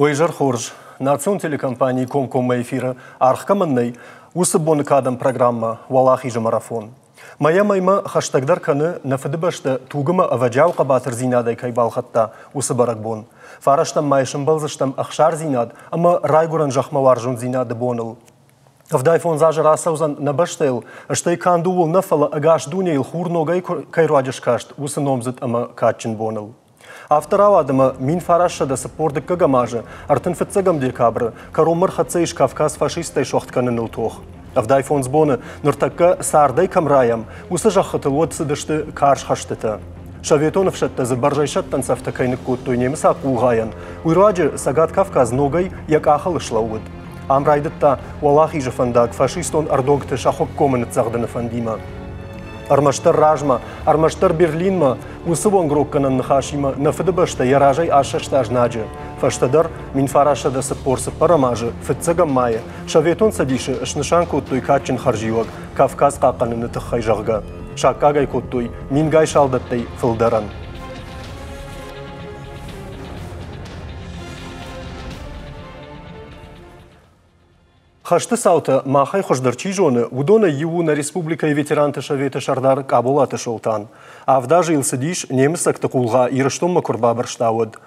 Уӕ изӕр хорз! Национ телекомпанийы комкоммӕ эфиры аргъ кӕмӕн нӕй, уыцы боны кадӕн программӕ «Уӕлахизы марафон». Мӕйӕ мӕймӕ хӕстӕгдӕр кӕны, нӕ Фыдыбӕстӕ тугымӕ ӕвӕджиау хъӕбатырдзинадӕй кӕй балхӕдта, уыцы бӕрӕгбон. Фарӕстӕм мӕй сӕмбӕлдзыстӕм ӕхсардзинад ӕмӕ райгуырӕн зӕхмӕ уарзондзинады боныл. 75 азы рацӕудзӕн нӕ бӕстӕйыл, стӕй канд ууыл нӕ, фӕлӕ ӕгас дунейыл хур ногӕй кӕй руаджы скаст, уыцы номдзыд ӕмӕ кадджын боныл. Афтӕ рауад ӕмӕ 1942 азы 35 декабры кӕронмӕ рхӕццӕ ис Кавказ фашисттӕй суӕгъд кӕныныл тох. 75 боны ныртӕккӕ цардӕй кӕм райӕм, уыцы зӕххытыл уӕд цыдысты карз хӕстытӕ. Советон ӕфсӕдтӕ дзы бӕрзӕйсӕттӕн цӕфтӕ кӕй ныккодтой немыцаг хъулгъайӕн, уый руаджы Цӕгат Кавказ ногӕй йӕ къахыл слӕууыд. Ам райдыдта Уӕлахизы фӕндаг фашистон ӕрдонгты Сахуыккомы ныццӕгъдыны фӕндимӕ. Ӕрмӕстдӕр размӕ, ӕрмӕстдӕр Берлинмӕ уыцы уӕнгроггӕнӕн ныхасимӕ нӕ Фыдыбӕстӕ йӕ разӕй ассӕста знаджы. Фӕстӕдӕр, 1944 азы фыццӕгӕм майы Советон Цӕдисы снысан кодтой кадджын хӕрзиуӕг Кавказ хъахъхъӕныны тыххӕй, зӕгъгӕ. Саккаг ӕй кодтой мингай салдӕттӕй фылдӕрӕн. Хӕсты цаутӕ махӕй хуыздӕр чи зоны, уыдонӕй иу у нӕ республикӕйы ветеранты советы сӕрдар Къаболаты Солтан. Авд азы йыл цыдис, немыцӕгты хъулгъа Ирыстонмӕ куы рбабырста, уӕд.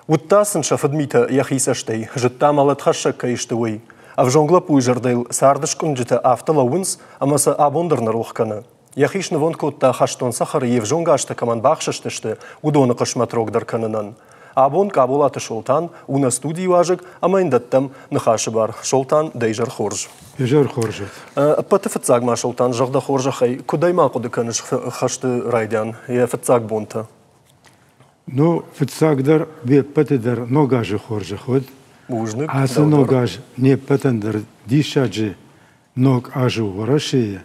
Уыдта сын сӕ фыдмитӕ йӕхи цӕстӕй, зыдта мӕлӕтхӕссӕг кӕй сты, уый. Ӕвзонг лӕппуйы зӕрдӕйыл царды скъуынджытӕ афтӕ лӕууынц, ӕмӕ сӕ абон дӕр нӕ рох кӕны. Йӕхи снывонд кодта хӕстон цӕхӕры йе взонг азтӕ кӕмӕн бахсыстысты, уыдоны хъысмӕт рогдӕр кӕнынӕн. Абон Къаболаты Солтан у нӕ студийы уазӕг ӕмӕ йын дӕттӕм ныхасы бар. Солтан, дӕ изӕр хорз. Изӕр хорз. Ӕппӕты фыццаг ма, Солтан, зӕгъ дӕ хорзӕхӕй, куыдӕй ма хъуыды кӕныс хӕсты райдиан, йӕ фыццаг бонтӕ? Ну, фыццагдӕр не ппӕты дӕр ног азы хорзӕх уыд. Бузныг. Ацы ног аз не ппӕтӕн дӕр диссаджы ног аз у Уӕрӕсейы.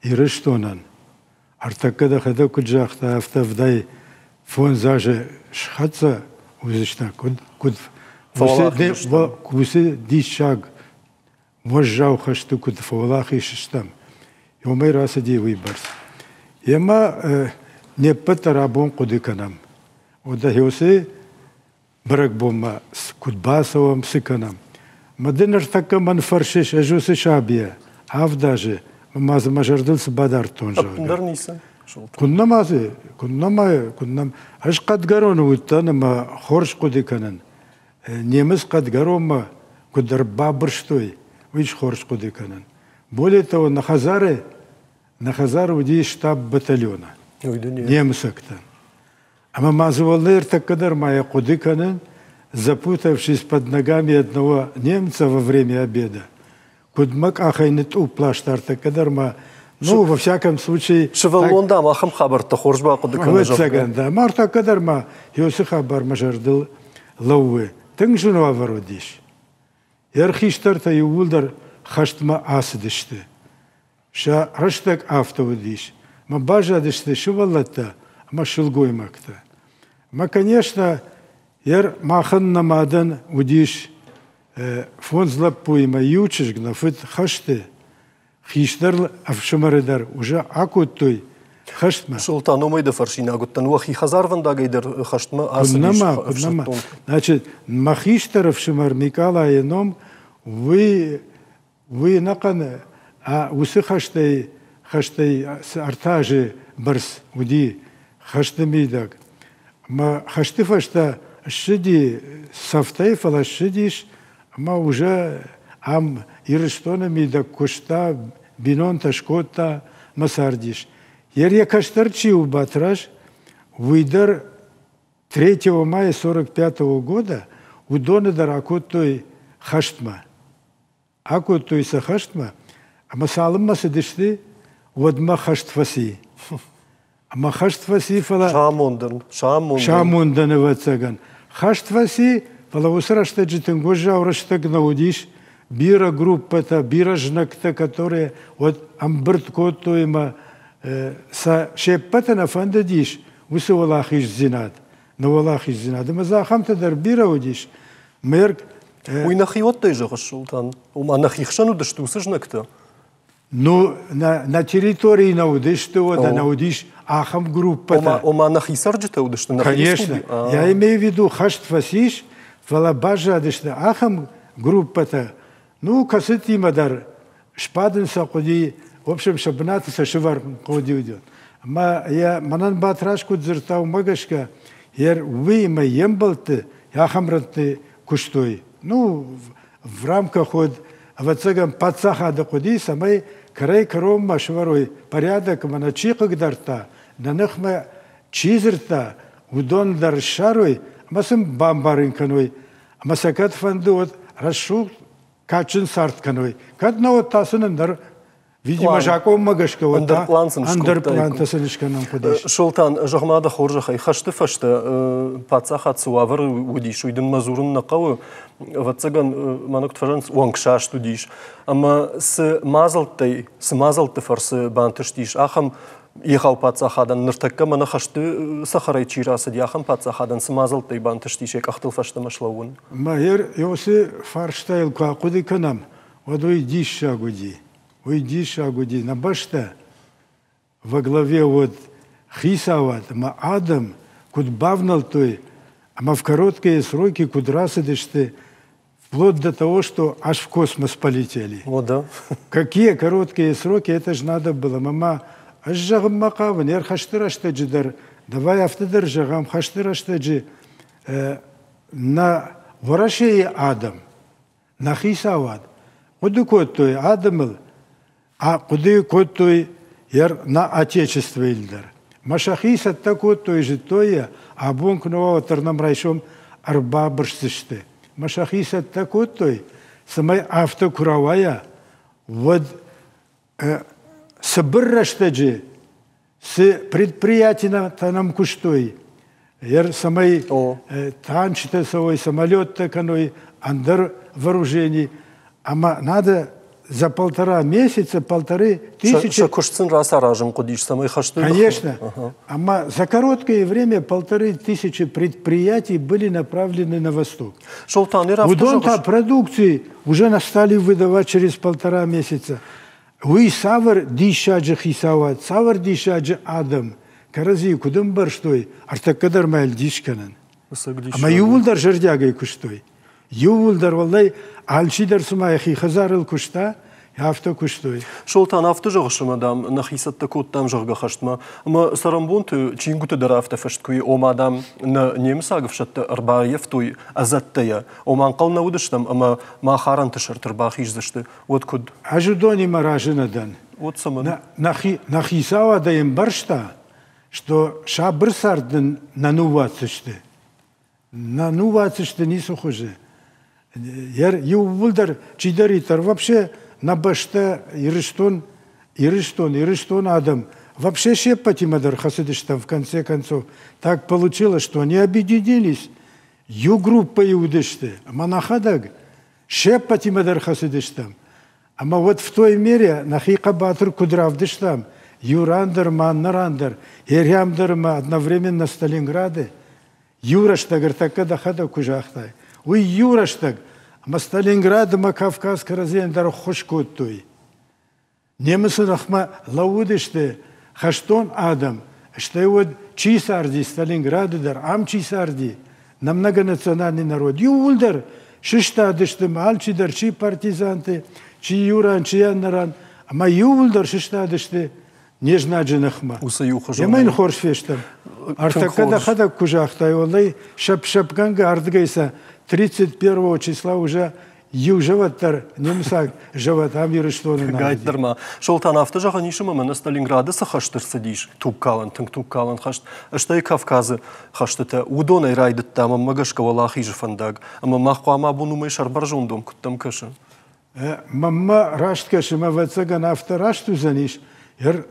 Ирыстонӕн. Ӕртӕккӕ дӕхӕдӕг куыд загъта, афтӕ 75 азы схӕццӕ уыдзыстӕм, куыд, куыд уыцы диссаг уӕззау хӕсты куыд фӕуӕлахиз стӕм, уымӕй рацыди уыйбӕрц. Емӕ не ппӕт дӕр абон хъуыды кӕнӕм. Уӕдӕ уыцы бӕрӕгбонмӕ куыд бацӕуӕм, цы кӕнӕм. Мӕ ды ныртӕккӕ мӕн фӕрсыс, ӕз уыцы сабийӕ авд азы ма дзы мӕ зӕрдыл цы бадардтон, зӕгъгӕ. Ӕппындӕр ницы. Куыннӕ ма дзы, куыннӕ ма, куыннӕ. Ӕз Хъӕдгӕроны уыдтӕн ӕмӕ хорз хъуыды кӕнын. Немыц Хъӕдгӕронмӕ куыд ӕрбабырстой, уый хорз хъуыды кӕнын. Более того, нӕ хӕдзары, нӕ хӕдзары уыди штаб батальона немыцӕгтӕн. Ӕмӕ ма дзы уӕллӕй ӕртӕккӕ дӕр ма йӕ хъуыды кӕнын, запутавшись под ногами одного немца во время обеда, куыд мӕ къахӕй нытъупп ласта ӕртӕккӕ дӕр ма, ну, во всяком случае... Сывӕллон, дам, ахӕм хабӕрттӕ хорз бахъуыды кӕны, Ӕвӕццӕгӕн, да. Ма ӕртӕккӕ дӕр ма уыцы хабар мӕ зӕрдыл лӕууы. Тынг зын уавӕр уыдис. Йӕ хистӕртӕ иууылдӕр хӕстмӕ ацыдысты. Сӕ рӕстӕг афтӕ уыдис, ӕмӕ баззадысты сывӕллӕттӕ ӕмӕ сылгоймӕгтӕ. Ӕмӕ, конечно, йӕ махӕн нӕ мадӕн уыдис фондз лӕппуимӕ иу чызг, нӕ фыд хӕсты, хистӕр ӕфсымӕры дӕр уже акодтой хӕстмӕ. Султан, уымӕй дӕ фӕрсинаг уыдтӕн, уӕхи хӕдзарвӕндагӕй дӕр хӕстмӕ ацыдис ӕфсӕддон? Значит, мӕ хистӕр ӕфсымӕр Никъалайы ном, уый Уый ӕнӕхъӕн уыцы хӕстӕй хӕстӕй цы ӕртӕ азы бӕрц уыди хӕсты мидӕг. Ӕмӕ хӕсты фӕстӕ ссыди цӕфтӕй, фӕлӕ ссыдис ӕмӕ уже ам Ирыстоны мидӕг куыста, бинонтӕ скодта ӕмӕ цардис. Йӕ кӕстӕр чи у Батраз, уый дӕр 3 мая 45 года уыдоны дӕр акодтой хӕстмӕ. Акодтой сӕ хӕстмӕ, ӕмӕ цалынмӕ цыдысты, уӕдмӕ хӕст фӕци. Ӕмӕ хӕст фӕци, фӕлӕ... Самондӕн, самондӕн. Самондӕн, ӕвӕццӕгӕн. Хӕст фӕци, фӕлӕ уыцы рӕстӕджы тынг уӕззау рӕстӕг нӕ уыдис. Бирӕ группӕтӕ, бирӕ знӕгтӕ, которые уӕд ӕмбырд кодтой ӕмӕ сӕ се ппӕты нӕ фӕндыдис уыцы уӕлахиздзинад, нӕ уӕлахиздзинад. Ӕмӕ дзы ахӕмтӕ дӕр бирӕ уыдис. Мерк Уый нӕхиуӕттӕй зӕгъыс, Султан? Ома нӕхи хсӕн уыдысты уыцы знӕгтӕ? Ну, на, на территории нӕ уыдысты, уӕдӕ нӕ уыдис ахӕм группӕтӕ. Ома, ома нӕхи цӕрджытӕ уыдысты? Конечно. Я имею в виду, хӕст фӕцис, Фӕлӕ баззадысты ахӕм группӕтӕ, ну, кӕцытимӕ дӕр сбадын сӕ хъуыди, в общем, сӕ бынаты сӕ сывӕрын хъуыди уыдон. Ӕмӕ йӕ мӕнӕн Батраз куыд дзырдта, уымӕ гӕсгӕ йӕ уыимӕ йе мбӕлтты ахӕм рӕтты куыстой. Ну, в рамках вот, ӕвӕццӕгӕн, паддзахады хъуыди, цӕмӕй кӕрӕй-кӕронмӕ сӕвӕрой порядок, ӕмӕ нӕ чи хъыгдардта, нӕ ныхмӕ чи дзырдта, уыдон дӕр ссарой ӕмӕ сын бамбарын кӕной, ӕмӕ сӕ кӕд фӕнды, уӕд рӕсугъд кадджын цард кӕной. Кӕд нӕ, уӕд та сын ӕндӕр Видимо, закъонмӕ гӕсгӕ уӕд ӕндӕр пълан сын ӕндӕр пълантӕ сын скӕнын хъуыдис. Солтан, зӕгъ-ма дӕ хорзӕхӕй, хӕсты фӕстӕ паддзахад цы уавӕры уыдис, уый дын мӕ дзурын нӕ хъӕуы. Ӕвӕццӕгӕн, мӕнӕ куыд фӕзӕгъынц, уӕнгсаст уыдис. Ӕмӕ цы мадзӕлттӕй, цы мадзӕлтты фӕрцы бантыстис ахӕм егъау паддзахадӕн, ныртӕккӕ мӕнӕ хӕсты цӕхӕрӕй чи рацыди, ахӕм паддзахадӕн цы мадзӕлттӕй бантыстис йӕ къӕхтыл фӕстӕмӕ слӕууын? Мӕ уыцы фарстайыл куы ахъуыды кӕнӕм, уӕд уый диссаг уыди. Уый диссаг уыди, нӕ бӕстӕ во главе уӕд хицауад ӕмӕ адӕм куыд бавнӕлдтой ӕмӕ в короткие сроки куыд рацыдысты, вплоть до того, что аж в космос полетели. О, да. Какие короткие сроки, это же надо было. Мама, ӕз зӕгъынмӕ хъавын, ӕрхӕсты рӕстӕджы дӕр, давай афтӕ дӕр зӕгъӕм, хӕсты рӕстӕджы нӕ Уӕрӕсейы адӕм, нӕ хицауад хъуыды кодтой адӕмыл, хъуыды кодтой нӕ отечествойыл дӕр. Мӕ сӕхи цӕттӕ кодтой, зыдтой йӕ, абон куы нӕ уа, уӕддӕр нӕм райсом ӕрбабырсдзысты. Мӕ сӕхи цӕттӕ кодтой, цӕмӕй афтӕ куы рауайа, уӕд цыбыр рӕстӕджы цы предприятитӕ нӕм куыстой, цӕмӕй танчытӕ цӕуой, самолеттӕ кӕной, ӕндӕр вооружений. Ӕмӕ надо за полтора месяца полторы тысячи... Сӕ куыст сын рацаразын хъуыдис, цӕмӕй хӕсты... Конечно. Ӕмӕ за короткое время 1500 предприятий были направлены на восток. Солтан, Уыдон та продукции уже стали выдавать через полтора месяца. Уый цавӕр диссаджы хицауад, цавӕр диссаджы адӕм кӕрӕдзийы куыд ӕмбӕрстой, ӕртӕккӕ дӕр ма йыл дис кӕнын. Ӕмӕ иууылдӕр зӕрдиагӕй куыстой. Иууылдӕр, уӕлдай, алчидӕр цыма йӕхи хӕдзарыл куыста, афтӕ куыстой. Солтан, афтӕ зӕгъыс, ӕмӕ, дам, нӕхи цӕттӕ кодтам, зӕгъгӕ, хӕстмӕ. Ӕмӕ цӕрӕнбонты чингуыты дӕр афтӕ фыст куы и, ома, дам, нӕ немыцаг ӕфсӕдтӕ ӕрбаййӕфтой ӕдзӕттӕйӕ. Ома, ӕнхъӕл нӕ уыдыстӕм, ӕмӕ мах арӕнты сӕрты ӕрбахиздзысты. Уӕд куыд? Ӕз уыдонимӕ разы нӕ дӕн. Уӕд цӕмӕн? Нӕ хицауад ӕй ӕмбӕрста, что сабыр цард нын нӕ ныууадздзысты. Нӕ ныууадздзысты ницы хуызы. Иууылдӕр чидӕриддӕр вообще нӕ бӕстӕ Ирыстон, Ирыстон, Ирыстон адӕм вообще се ппӕтимӕ дӕр хӕцыдыстӕм в конце концов. Так получилось, что они объединились, иу группӕйы уыдысты, ӕмӕ нӕхӕдӕг се ппӕтимӕ дӕр хӕцыдыстӕм. Ӕмӕ уӕд в той мере нӕхи хъӕбатыр куыд равдыстам, иу ран дӕр ма аннӕ ран дӕр, Ерьям дӕр ӕмӕ одновременно Сталинграды, иу рӕстӕг ӕртӕккӕ дӕхӕдӕг куы загътай, уый иу рӕстӕг ӕмӕ Сталинград ӕмӕ Кавказ кӕрӕдзийӕн дӕр ӕххуыс кодтой. Немыцы ныхмӕ лӕууыдысты хӕстон адӕм, стӕй уӕд чи царди Сталинграды дӕр, ам чи царди, на многонациональный народ, иууылдӕр сыстадысты ӕмӕ алчидӕр, чи партизанты, чи иу ран, чи аннӕ ран, ӕмӕ иууылдӕр сыстадысты не знаджы ныхмӕ. Уыцы иухуызон. Ӕмӕ йын хорз фестӕм. Ӕртӕккӕ дӕхӕдӕг куы загътай, уӕллӕй сӕпп-сӕпгӕнгӕ ардыгӕй сӕ 31 числа уже иу зӕвӕт дӕр немыцаг зӕвӕт ам Ирыстоны нал Гайд дӕр ма. Солтан, афтӕ зӕгъӕн ис, ӕмӕ мӕнӕ Сталинграды цы хӕст ӕрцыдис, тугкалӕн, тынг тугкалӕн хӕст, стӕй Кавказы хӕстытӕ, уыдонӕй райдыдта мӕнмӕ гӕсгӕ уӕлахизы фӕндаг. Ӕмӕ мах хъуамӕ абон уымӕй сӕрбӕрзонд уӕм, куыд дӕм кӕсы? Мӕнмӕ раст кӕсы, мӕ ӕвӕццӕгӕн афтӕ раст уыдзӕнис,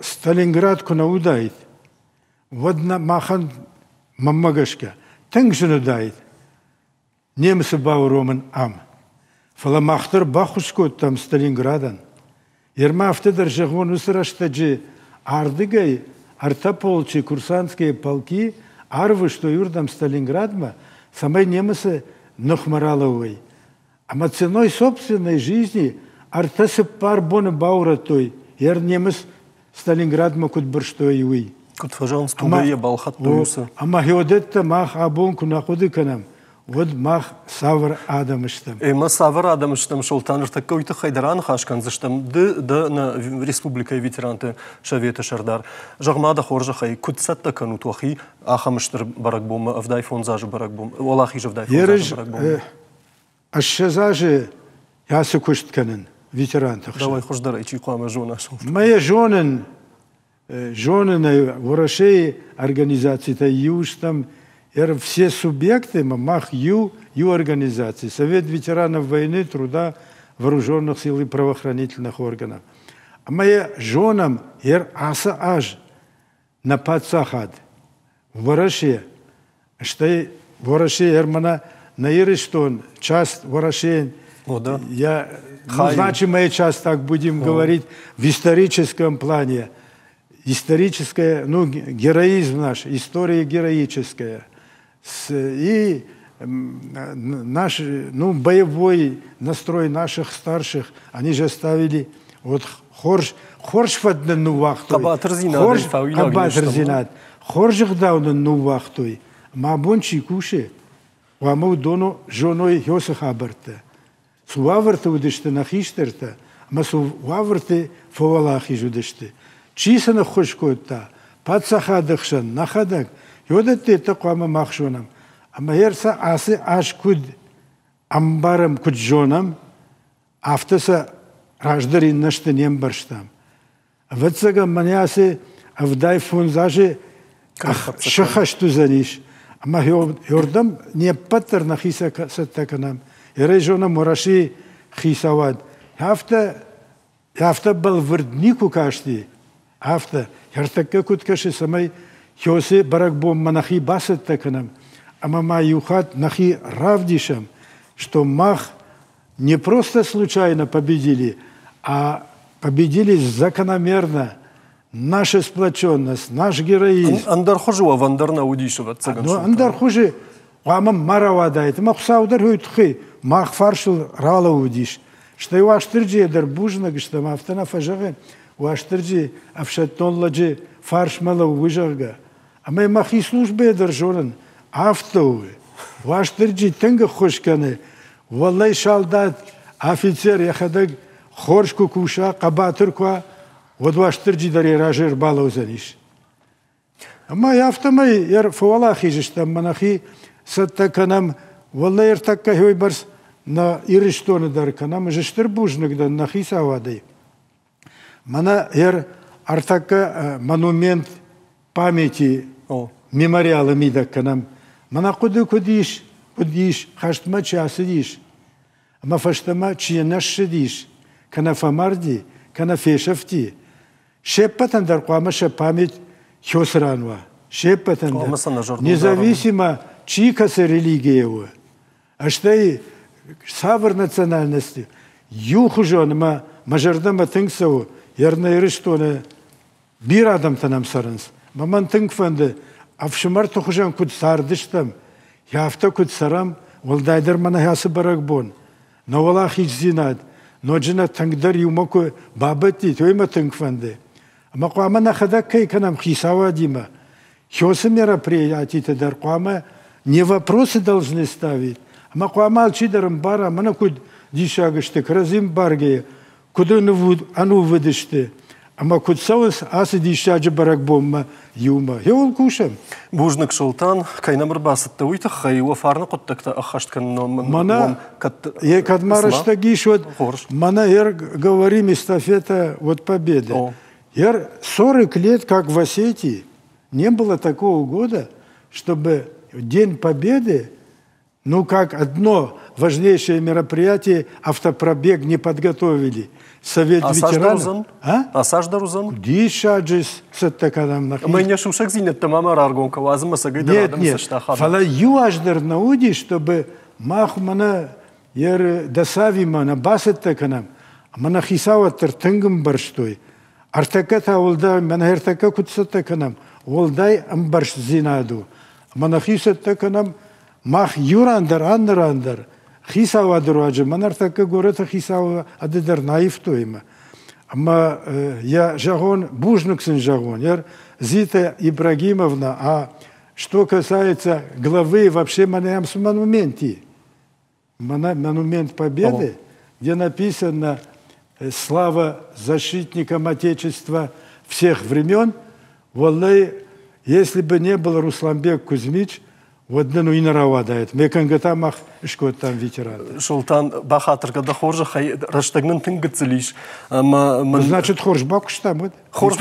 Сталинград куы нӕ уыдаид, уӕд нӕ махӕн, мӕнмӕ гӕсгӕ, тынг зын уыдаид немыцы бауромын ам. Фӕлӕ мах дӕр баххуыс кодтам Сталинградӕн. Ермӕ афтӕ дӕр зӕгъон, уыцы рӕстӕджы ардыгӕй ӕртӕ полчы курсантские полки арвыстой уырдӕм Сталинградмӕ, цӕмӕй немыцы ныхмӕ ралӕууой. Ӕмӕ ценой собственной жизни ӕртӕ-цыппар боны баурӕдтой, ер немыц Сталинградмӕ куыд бырстой, уый. Куыд фӕзӕгъынц, тугӕй йӕ балхӕдтой уыцы. Ӕмӕ гъеуыдӕттӕ мах абон куы нӕ хъуыды кӕнӕм, Уӕд мах цавӕр адӕм стӕм? Ӕмӕ цавӕр адӕм стӕм, Солтан, ныртӕккӕ уый тыххӕй дӕр аныхас кӕндзыстӕм. Ды дӕ нӕ республикӕйы ветеранты советы сӕрдар. Зӕгъ-ма дӕ хорзӕхӕй, куыд цӕттӕ кӕнут уӕхи ахӕм стыр бӕрӕгбонмӕ, 75 азы бӕрӕгбон, Уӕлахизы 75 азы бӕрӕгбонмӕ? 20 азы ацы куыст кӕнын ветеранты хсӕн. Дӕуӕй хуыздӕр ӕй чи хъуамӕ зона? Мӕ йӕ зонын, зонын ӕй, Уӕрӕсейы организацитӕй иу стӕм, все субъекты мах иу, иу организаци, Совет ветеранов войны, труда, вооруженных сил и правоохранительных органов. Ӕмӕ йӕ зонӕм, ацы аз нӕ паддзахад Уӕрӕсе, стӕй Уӕрӕсе ӕрмӕнӕ нӕ Ирыстон, часть Уӕрӕсейӕн, я, ну, значимая часть, так будем говорить, в историческом плане. Историческая, ну, героизм наш, история героическая. И наш, ну, боевой настрой наших старших, они же ставили вот хорз, хорз фӕд нын ныууагътой. Хъӕбатырдзинад. Хъӕбатырдзинад. Хорз ӕгъдау нын ныууагътой. Мӕ бон чи кусы, хъуамӕ уыдоно зоной уыцы хабӕрттӕ. Цы уавӕрты уыдысты нӕ хистӕртӕ ӕмӕ цы уавӕрты фӕуӕлахиз уыдысты. Чи сын ӕххуыс кодта, паддзахады хсӕн, нӕхӕдӕг, уыдӕттӕ хъуамӕ мах зонӕм. Ӕмӕ сӕ ацы аз куыд ӕмбарӕм, куыд зонӕм, афтӕ сӕ раздӕр иннӕсты не мбӕрстам. Ӕвӕццӕгӕн, мӕнӕ ацы 75 азы сыххӕст уыдзӕнис, ӕмӕ уырдӕм не ппӕт дӕр нӕхи цӕттӕ кӕнӕм. Ерӕй зонӕм Уӕрӕсейы хицауад. Афтӕ, афтӕ бӕлвырд никуы касти, афтӕ. Ӕртӕккӕ куыд кӕсы, цӕмӕй Хёсе бӕрӕгбонмӕ нӕхи бацӕттӕ кӕнӕм ӕмӕ ма иу хатт нӕхи равдисӕм, что мах не просто случайно победили, а победили закономерно. Наша сплоченность, наш героизм. Ӕндӕр хуызы уӕвӕн дӕр нӕ уыдис, ӕвӕццӕгӕн. Ӕндӕр хуызы хъуамӕ ма рауадаид. Ӕмӕ Хуыцау дӕр уый тыххӕй мах фарсыл ралӕууыдис. Стӕй Уастырджийӕ дӕр бузныг стӕм, афтӕ нӕ фӕзӕгъы, Уастырджи ӕфсӕддон лӕджы фарсмӕ лӕууы, зӕгъгӕ. Ӕмӕ мӕхи службӕйӕ дӕр зонын, афтӕ у. Уастырджи тынг ӕххуыс кӕны. Уӕллӕй салдат, афицер йӕхӕдӕг хорз куы куса, хъӕбатыр куы уа, уӕд Уастырджи дӕр йӕ разы ӕрбалӕудзӕнис. Ӕмӕ афтӕмӕй фӕуӕлахиз стӕм, мӕ нӕхи цӕттӕ кӕнӕм. Уӕллӕй ӕртӕккӕ уыйбӕрц нӕ Ирыстоны дӕр кӕнӕм. Ӕз стыр бузныг дӕн нӕ хицауадӕй. Мӕнӕ ӕртӕккӕ монумент памяти мемориалы мидӕг кӕнӕм. Мӕнӕ хъуыды куыд ис, куыд ис, хӕстмӕ чи ацыдис, ӕмӕ фӕстӕмӕ чи нӕ ссыдис, кӕнӕ фӕмарди, кӕнӕ фесӕфти, се ппӕтӕн дӕр хъуамӕ сӕ память хёцы ран уа. Се ппӕтӕн дӕр. Независимо, чи кӕцы религийӕ у, Стӕй цавӕр национальности иухуызон ӕмӕ мӕ зӕрдӕмӕ тынг цӕуы, Ернӕ Ирыстоны бирӕ адӕмтӕ нӕм цӕрынц. Мӕ мӕн тынг фӕнды, ӕфсымӕрты хуызӕн куыд цардыстӕм, афтӕ куыд цӕрӕм, уӕлдайдӕр мӕнӕ ацы бӕрӕгбон, нӕ уӕлахиздзинад, ноджы нӕ тынгдӕр иумӕ куы бабӕттит, уый мӕ тынг фӕнды. Ӕмӕ хъуамӕ нӕхӕдӕг кӕй кӕнӕм хицауадимӕ, Хёсы мероприятиты дӕр хъуамӕ не вопросы должны ставить, ӕмӕ хъуамӕ алчидӕр ӕмбара, мӕнӕ куыд диссаг сты, кӕрӕдзи ӕмбаргӕйӕ, куыд ӕнувыд сты ӕмӕ куыд цӕуынц ацы диссаджы бӕрӕгбонмӕ иумӕ. Еуыл кусӕм. Бузныг, Солтан, кӕй нӕм ӕрбацыдтӕ, уый тыххӕй уӕ фарны хъуыддӕгтӕ ӕххӕст кӕнынмӕ Мӕнӕ е кӕд ма рӕстӕг ис, уӕд мӕнӕ ер говорим эстафета от победы. Ер 40 лет, как в Осетии, не было такого года, чтобы День Победы, ну, как одно важнейшее мероприятие, автопробег не подготовили. Совет а ветеранов. А? А саж дӕр уыдзӕн? Диссаджы цӕттӕ кӕнӕм нӕхи. Ӕмӕ не сусӕгдзинӕдтӕ ма ма раргом кӕ, уадзын мӕ цӕгӕй дӕр адӕмы цӕст ахадын. Фӕлӕ иу аз дӕр нӕ уыди, чтобы мах мӕнӕ йе Досавимӕ нӕ бацӕттӕ кӕнӕм, ӕмӕ нӕ хицауад дӕр тынг ӕмбӕрстой. Ӕртӕккӕ та уӕлдай, мӕнӕ ӕртӕккӕ куыд цӕттӕ кӕнӕм, уӕлдай ӕмбӕрстдзинад у. Ӕмӕ нӕхи цӕттӕ кӕнӕм мах иу ран дӕр, аннӕ ран дӕр, хицауады руаджы, мӕн ӕртӕккӕ горӕты хицауады дӕр нӕ аивтой ӕмӕ. Ӕмӕ йӕ зӕгъон, бузныг сын зӕгъон, Зита Ибрагимовна, а Что касается главы вообще мӕнӕ монументи, Монумент Победы, где написано «Слава защитникам Отечества всех времен», уӕллӕй, если бы не был Русланбек Кузьмич, уӕд нын уый нӕ рауадаид. Ме кӕнгӕ та мах скодтам ветерантӕ. Солтан, бахатыр кӕн, дӕ хорзӕхӕй, рӕстӕг нын тынг гыццыл ис. Ӕмӕ мын... Значит, хорз бакуыстам, уӕд? Хорз,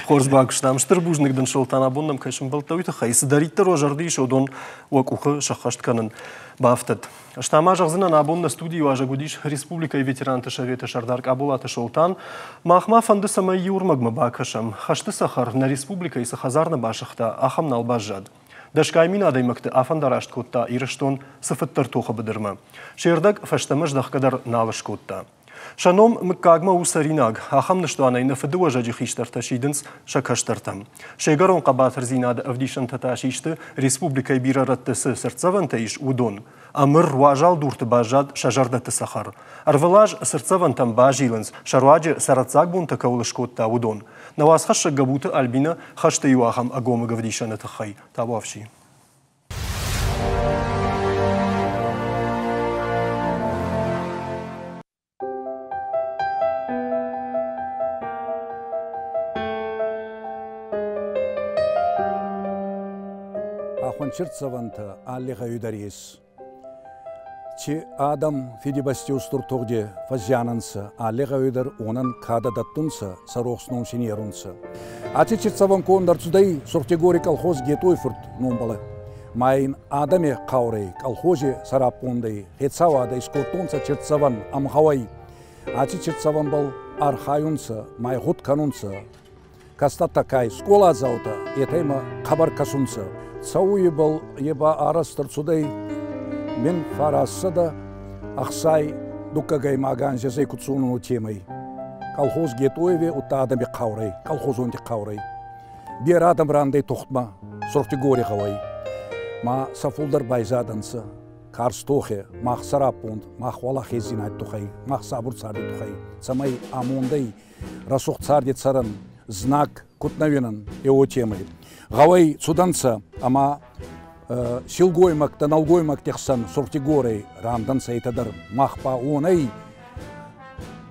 хорз бакуыстам. Стыр бузныг дын, Солтан, абон нӕм кӕй сӕмбӕлдтӕ, уый тыххӕй. Цыдӕриддӕр уӕ зӕрды ис, уыдон уӕ къухы сӕххӕст кӕнын бафтыд. Ӕз та ма зӕгъдзынӕн, абон нӕ студийы уазӕг уыдис Республикӕйы ветеранты советы сӕрдар Къаболаты Солтан. Мах ма фӕнды, цӕмӕй иу ӕрмӕгмӕ бакӕсӕм. Хӕсты цӕхӕр нӕ республикӕйы цы хӕдзар нӕ басыгъта, ахӕм нал баззад. Дӕсгай мин адӕймӕгты афӕндараст кодта Ирыстон цыфыддӕр тохы быдырмӕ. Се рдӕг фӕстӕмӕ здӕхгӕ дӕр нал скодта. Сӕ ном мыггагмӕ у цӕринаг, ахӕм ныстуанӕй нӕ фыдыуӕзӕджы хистӕртӕ сидынц сӕ кӕстӕртӕм. Се гӕрон хъӕбатырдзинады ӕвдисӕнтӕ та систы, республикӕйы бирӕ рӕтты цы цыртдзӕвӕнтӕ ис, уыдон. Ӕмыр уазал дурты баззад сӕ зӕрдӕты цӕхӕр. Ӕрвылаз цыртдзӕвӕнтӕм базилынц, сӕ руаджы цӕрӕццаг бонтӕ кӕуыл скодта, уыдон. Нӕ уацхӕссӕг Гӕбуты Альбинӕ хӕсты иу ахӕм ӕгомыг ӕвдисӕны тыххӕй. Табуафси. Ахуанчирцӕвӕнтӕ алли гъӕуи дӕр ес. Чи адӕм Фидибӕсти устур тугъди фӕззиан ӕнцӕ, алли гъӕуи дӕр уонӕн кадӕ дӕттунцӕ, сӕ рохс ном син ерунцӕ. Аци чирцӕвӕн конд ӕрцудӕй Сурхтигори колхоз Гетъой-фурт номбӕл. Ма ин адӕми хъаурӕй, колхози сӕраппондӕй хецауадӕ искодтонцӕ чирцӕвӕн ӕмгъӕуӕй. Аци чирцӕвӕнбӕл архайунцӕ, ма гъуд кӕнунцӕ. Кӕстӕртӕ скъоладзаутӕ, етӕ имӕ хъӕбӕр кӕсунцӕ. Цӕуй ибӕл е ба арӕзт ӕрцудӕй 1962 анзи ӕз куд зонун темӕй. Колхоз Гетъоеве удта адӕми хъаурӕй, колхозонти хъаурӕй. Берӕ адӕм рандӕй тухтмӕ, Сурхтигори гъӕуӕй. Ма сӕ фулдӕр байзадӕнцӕ. Карз тохе, мах сӕраппонд, мах уӕлахездзийнади туххӕй, мах сабур царди туххӕй, цӕмӕй амондӕй рӕсугъд царди цӕрӕн, знаг куд нӕ уинӕн, е уотемӕй. Гъӕуӕй цудӕнцӕ ӕма силгоймӕгтӕ, нӕлгоймӕгти хсӕн Сурхтигорӕй рандӕнцӕ етӕ дӕр. Мах ба уонӕй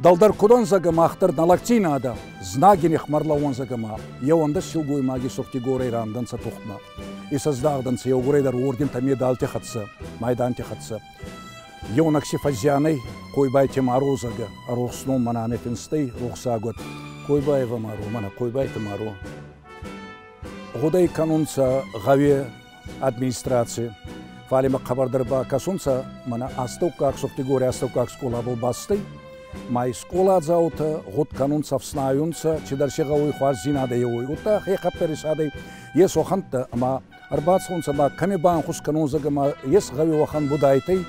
дӕлдӕр куд ӕнзӕгӕ, мах дӕр нӕ лӕгдзийнадӕ знаги нихмӕ ӕрлӕууӕнзӕгӕ ма еуӕндӕс силгоймаги Сурхтигорӕй рандӕнцӕ тухтмӕ. Исӕздагъдӕнцӕ еугурӕй дӕр ордентӕ, медалти хӕццӕ, майданти хӕццӕ. Еунӕг си фӕззианӕй Койбайти Маро, зӕгъгӕ, рохс ном мӕнӕ финстӕй, рохсагуӕт. Койбаева Маро, мӕнӕ Койбайти Маро. Гъудӕй кӕнунцӕ гъӕуи администраци. Фал имӕ хъӕбӕрдӕр ба кӕсунцӕ, мӕнӕ астӕуккаг Сурхтигори астӕуккаг скъолабӕл бацудӕй. Ма скъоладзаутӕ гъуд кӕнунцӕ, ӕфснайунцӕ, цидӕр си гъӕуй хуарздзийнадӕ еуй. Удта хе хъӕппӕресадӕй ес уӕхӕнттӕ ӕма ӕрбацӕунцӕ ма кӕми банхус кӕнун, зӕгъгӕ, ма ес гъӕуи уӕхӕн Будайтӕй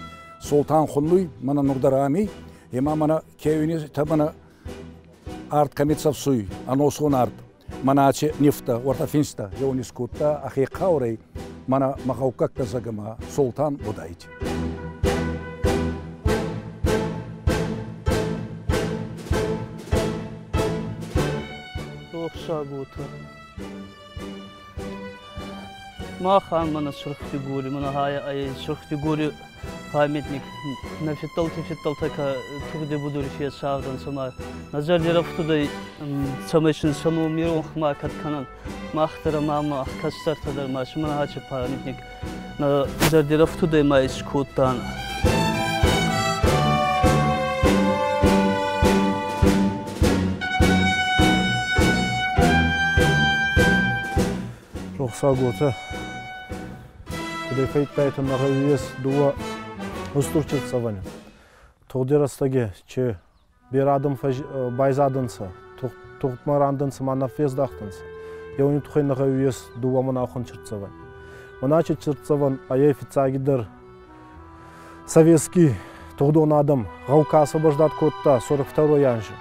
Султан хуннуй, мӕнӕ нур дӕр ами, ема мӕнӕ кеуини мӕнӕ арт кӕми цӕфсуй, ӕносон арт. Мӕнӕ ачи нифтӕ, уӕртӕ финста, еу искодта ӕхе хъаурӕй, мӕнӕ мӕ гъӕуккӕгтӕ, зӕгъгӕ, ма Султан Будайти. Рохсагутӕ. Махӕн мӕнӕ Сурхтигори, мӕнӕ ай Сурхтигори памятник нӕ фиддӕлти фиддӕлтӕ ка тугъди будури фесавдӕнцӕ ма нӕ зӕрди рафтудӕй, цӕмӕй син сӕ ном иронх ма кӕд кӕнӕн. Мах дӕр ӕма мах кӕстӕртӕ дӕр ма си мӕнӕ ачи памятник нӕ зӕрди рафтудӕй ма искодтан. Рохсаготӕ. Кудӕй фӕйдтайтӕ мӕ гъӕуи ес дууӕ устур чирцӕвӕни. Тугъди рӕстӕги чи берӕ адӕм байзадӕнцӕ, тугъдмӕ рандӕнцӕ ма нӕ фездахтӕнцӕ. Еуни туххӕй нӕ гъӕуи ес дууӕ мӕнӕуӕхӕн чирцӕвӕн. Мӕнӕ чирцӕвӕн айӕй фиццагидӕр советский тугъдон адӕм гъӕу ка освобождать кодта 42 анзи.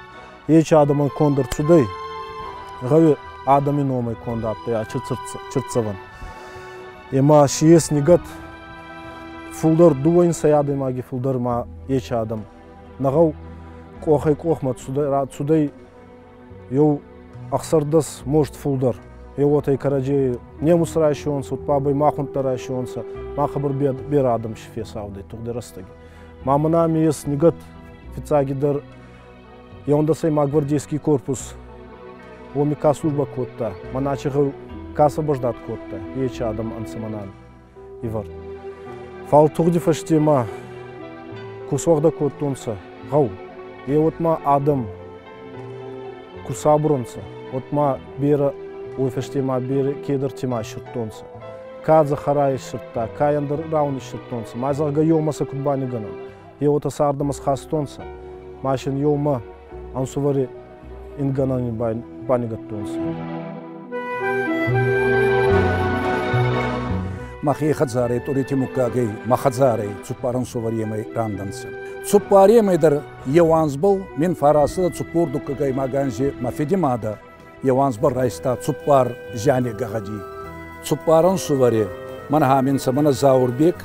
Ечи адӕмӕн конд ӕрцудӕй, гъӕуи адӕми номӕй конд адтӕй ачи чирцӕвӕн. Ема си ес нигӕд фулдӕр дууӕ адӕймаги фулдӕр ма ечи адӕм. Нӕ гъӕу къохӕй къохмӕ цудӕй еу 16 может фулдӕр. Еуотӕй кӕрӕдзей немуц райсионцӕ, уд бабӕй махунттӕ райсионцӕ, ма хъӕбӕр берӕ адӕм си фесавдӕй тугъди рӕстӕги. Ма мӕнӕ ами ес нигӕд фиццагидӕр еуӕндӕсӕймаг гвардейский корпус, уоми ка службӕ кодта, мӕнӕ ачи гъӕу ка освобождат кодта, ечи адӕм ӕнцӕ мӕнӕн ивӕрд. Фал тугъди фӕсте ма ку суӕгъдӕ кодтонцӕ гъӕу, е уӕд ма адӕм ку сабур ӕнцӕ, уӕд ма берӕ уой фӕсте ма берӕ кедӕрти ма иссирдтонцӕ. Ка дзӕхӕра иссирдта, ка ӕндӕр раун иссирдтонцӕ, ма зӕгъгӕ еумӕ сӕ куд банигӕнӕн. Е уотӕ цардӕмӕ схастонцӕ, ма син еумӕ ӕнсувӕри ингӕнӕни банигӕдтонцӕ. Мӕхе хӕдзарӕй Тъурети муггагӕй мӕ хӕдзарӕй цуппар ӕнсувӕремӕй рандӕнцӕ. Цуппаремӕй дӕр еу анзбӕл мин фӕрацӕдӕ цуппор дуккагӕймаг анзи мӕ фиди мадӕ еу анзбӕл райста цуппар зиани гӕгъӕди. Цуппар ӕнсувӕри мӕн хӕминцӕ мӕнӕ Заурбек,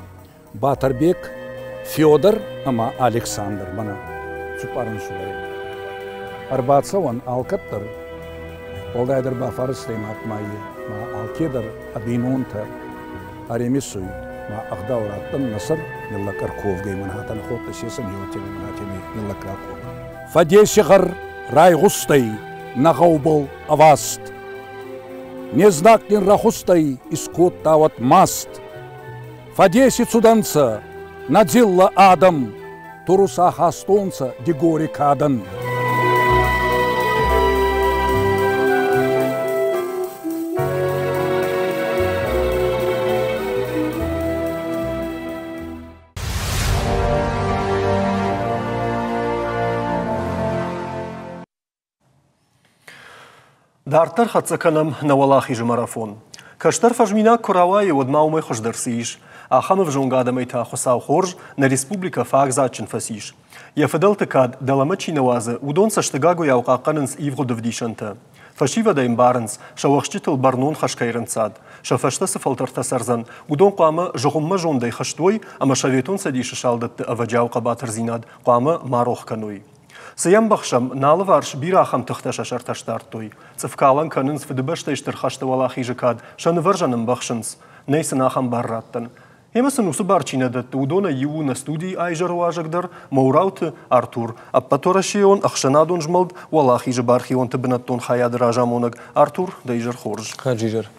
Батӕрбек, Федор ӕма Александр мӕнӕ цуппар ӕнсувӕри. Ӕрбацӕуӕн алкӕддӕр, уӕлдайдӕр ба фарстӕй мӕйи ма алкедӕр ӕ бийнонтӕ ӕримисуй ма ӕгъдау раттӕн нӕ сӕр ниллӕг ӕрковгӕй мӕн хатӕн ходтӕ сесӕн еутеми мӕнатеми ниллӕг раков. Фӕдеси гъӕр райгъустӕй нӕ гъӕубӕл ӕваст. Не знаг нин рахустӕй искодта уӕд маст. Фӕдеси цудӕнцӕ нӕ дзиллӕ адӕм, туруса хастонцӕ Дигори кадӕн. Дарддӕр хӕццӕ кӕнӕм нӕ уӕлахизы марафон. Кӕстӕр фӕзминаг куы рауайы, уӕд ма уымӕй хуыздӕр цы ис? Ахӕм ӕвзонг адӕмӕй та Хуыцау хорз, нӕ республикӕ фаг дзаджджын фӕцис. Йӕ фыдӕлты кад дӕлӕмӕ чи нӕ уадзы, уыдон цӕстыгагуыйау хъахъхъӕнынц ивгъуыд ӕвдисӕнтӕ. Фӕсивӕд ӕй ӕмбарынц, сӕ уӕхсчытыл бӕрнон хӕс кӕй рынцад. Сӕ фӕстӕ цы фӕлтӕртӕ цӕрдзӕн, уыдон хъуамӕ зыгъуыммӕ зондӕй хызт уой ӕмӕ Советон Цӕдисы салдӕтты ӕвӕджиау хъӕбатырдзинад хъуамӕ ма рох кӕной. Цы йӕм бӕхсӕм, нӕ алыварс бирӕ ахӕм тыхтӕ сӕ сӕртӕ сдардтой. Цъыфкалӕн кӕнынц Фыдыбӕстӕйы Стыр хӕсты уӕлахизы кад, сӕ нывӕрзӕн ӕмбӕхсынц. Нӕй сын ахӕм бар раттӕн. Ӕмӕ сын уыцы бар чи нӕ дӕтты, уыдонӕй иу у нӕ студийы айзӕры уазӕг дӕр, Моурауты Артур, ӕппӕтуӕрӕсейон ӕхсӕнадон змӕлд Уӕлахизы бархионты бынӕттон хайады разамонӕг. Артур, дӕ изӕр хорз. Хаджизӕр.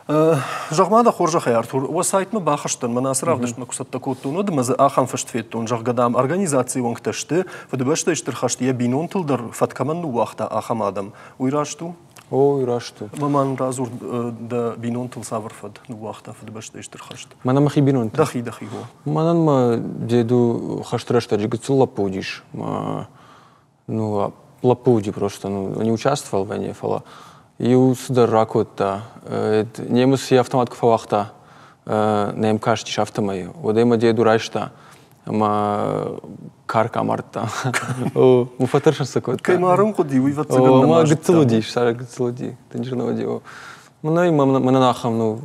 Зӕгъ-ма дӕ хорзӕхӕй, Артур, уӕ сайтмӕ бахызтӕн, мӕнӕ ацы равдыстмӕ куы цӕттӕ кодтон, уӕд ӕмӕ дзы ахӕм фыст федтон, зӕгъгӕ, дам, организацийы уӕнгтӕ сты, Фыдыбӕстӕйы Стыр хӕст йӕ бинонтыл дӕр фӕд кӕмӕн ныууагъта, ахӕм адӕм. Уый раст у? О, уый раст у. Ӕмӕ ма нын радзур, дӕ бинонтыл цавӕр фӕд ныууагъта Фыдыбӕстӕйы Стыр хӕст? Мӕнӕ мӕхи бинонтӕ. Дӕхи, дӕхи, о. Мӕнӕн мӕ деду хӕсты рӕстӕджы гыццыл лӕппу уыдис. Ну, лӕппу уыди просто, ну, не участвовал в войне, фӕлӕ иу цыдӕр ракодта. Немыц йӕ автомат куы фӕуагъта, нӕм кастис афтӕмӕй, уӕд ӕй мӕ деду райста ӕмӕ карк амардта. О, фӕтӕрсын сӕ кодта. Кӕй марын хъуыди, уый ӕвӕццӕгӕн нӕма Гыццыл уыдис, сӕ гыццыл уыди, дынджыр нӕ уыди. Мӕнӕй мӕнӕн ахӕм, ну,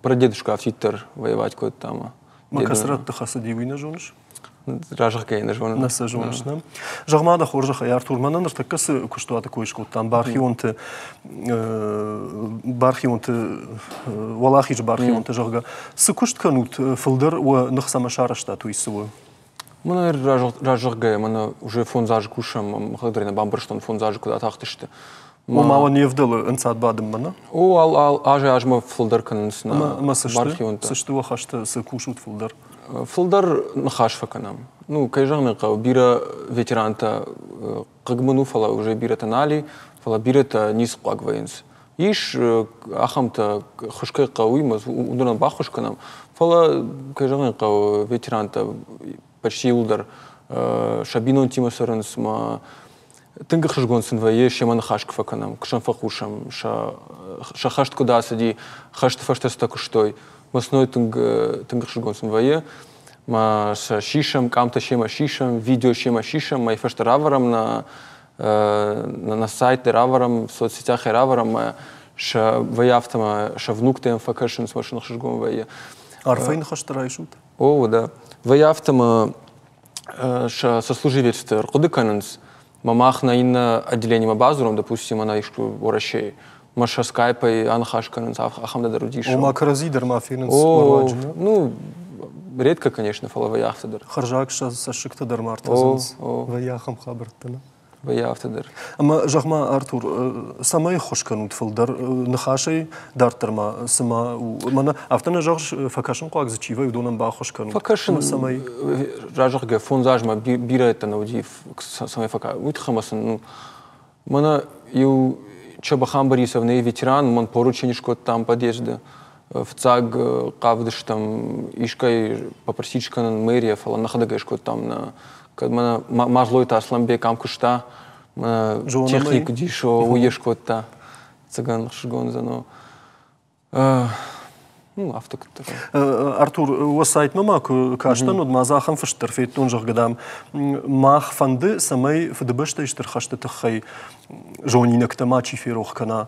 прадедушка афтиддӕр воевать кодта ӕмӕ. Мӕ кӕцы хӕцыди, уый нӕ зоныс? Разӕгъгӕ нӕ зонын. Нӕ сӕ зоныс, нӕ? Зӕгъ-ма дӕ хорзӕхӕй, Артур, мӕнӕ ныртӕккӕ цы куыстуаты кой скодтам, бархионты, бархионты, уӕлахизы бархионты, зӕгъгӕ, цы куыст кӕнут фылдӕр уӕ ных цӕмӕ сарӕзтат, уый цы у? Мӕнӕ разӕгъгӕ, мӕнӕ уже фондз азы кусӕм, мӕхӕдӕг дӕр нӕ бамбӕрстон, фондз азы куыд атахтысты. Ома уӕ не вдӕлы ӕнцад бадынмӕ, нӕ? О, азӕй-азмӕ фылдӕр кӕнынц нӕ Ӕмӕ цы сты? Цы сты уӕ хӕстӕ, цы кусут фылдӕр? Фылдӕр ныхас фӕкӕнӕм. Ну, кӕй зӕгъын ӕй хъӕуы, бирӕ ветерантӕ хъыг мын у, фӕлӕ уже бирӕтӕ нал и, фӕлӕ бирӕтӕ ницы хъуаг вӕййынц. Ис ахӕмтӕ, ххуыс кӕй хъӕуы, уый уыдонӕн баххуыс кӕнӕм, фӕлӕ, кӕй зӕгъын ӕй хъӕуы, ветерантӕ почти иуылдӕр сӕ бинонтимӕ цӕрынц мӕ тынг ӕхсызгон сын вӕййы, семӕ ныхас куы фӕкӕнӕм, куы сӕм фӕхъусӕм, сӕ хӕст куыд ацыди, хӕсты фӕстӕ цытӕ куыстой. Мӕсной тынг тынг ӕхсызгон сын вӕййы. Мӕ сӕ сисӕм, къамтӕ семӕ сисӕм, видео семӕ сисӕм, мӕй фӕстӕ равӕрӕм нӕ на сайтты равӕрӕм, соцсетях равӕрӕм, мӕ сӕ вӕййы афтӕ мӕ сӕ внуктӕм фӕкӕсынц, мӕ сын ӕхсызгон вӕййы. Арфӕйы ныхӕстӕ райсут? О, да. Вӕййы афтӕ мӕ сӕ сослуживецты ӕрхъуыды кӕнынц, мӕ мах нӕ иннӕ отделениемӕ бадзурӕм, допустим, ӕнӕ искуы Уӕрӕсейы. Мӕ сӕ скайпӕй аныхас кӕнынц, ахӕмтӕ дӕр уыдис. Ома кӕрӕдзи дӕр ма фенынц руаджы, нӕ? Ну, редко, конечно, фӕлӕ вӕййы афтӕ дӕр. Хӕрзаг сӕ цӕссыгтӕ дӕр ма ӕртӕдзынц. Вӕййы ахӕм хабӕрттӕ, нӕ? Вӕййы афтӕ дӕр. Ӕмӕ зӕгъ-ма, Артур, цӕмӕй ӕххуыс кӕнут фылдӕр ныхасӕй дарддӕр ма, цыма мӕнӕ афтӕ нӕ зӕгъыс, фӕкӕсынхъуаг дзы чи вӕййы, уыдонӕн баххуыс кӕнут? Фӕкӕсын, цӕмӕй? Разӕгъгӕ, фондз азмӕ бирӕтӕ нӕ уыди, цӕмӕй фӕкӕ. Уый тыххӕй ма сын, ну, мӕнӕ иу Чабӕхан Борисов нӕ ветеран, мӕн поручение скодтам подъезды. Фыццаг хъавыдыстӕм искӕй попросить скӕнын мэрия, фӕлӕ нӕхӕдӕг ӕй скодтам нӕ кӕд мӕнӕ Мазлойты Асланбек ам куыста, техник уыдис, уый йе скодта. Цыган хсызгон уыдзӕн. Ну, афтӕ куыддӕр. Артур, уӕ сайтмӕ ма куы кастӕн, уӕд ма дзы ахӕм фыст дӕр федтон, зӕгъгӕ, дам, мах фӕнды, цӕмӕй Фыдыбӕстӕйы Стыр хӕсты тыххӕй зонинӕгтӕ мачи ферох кӕна.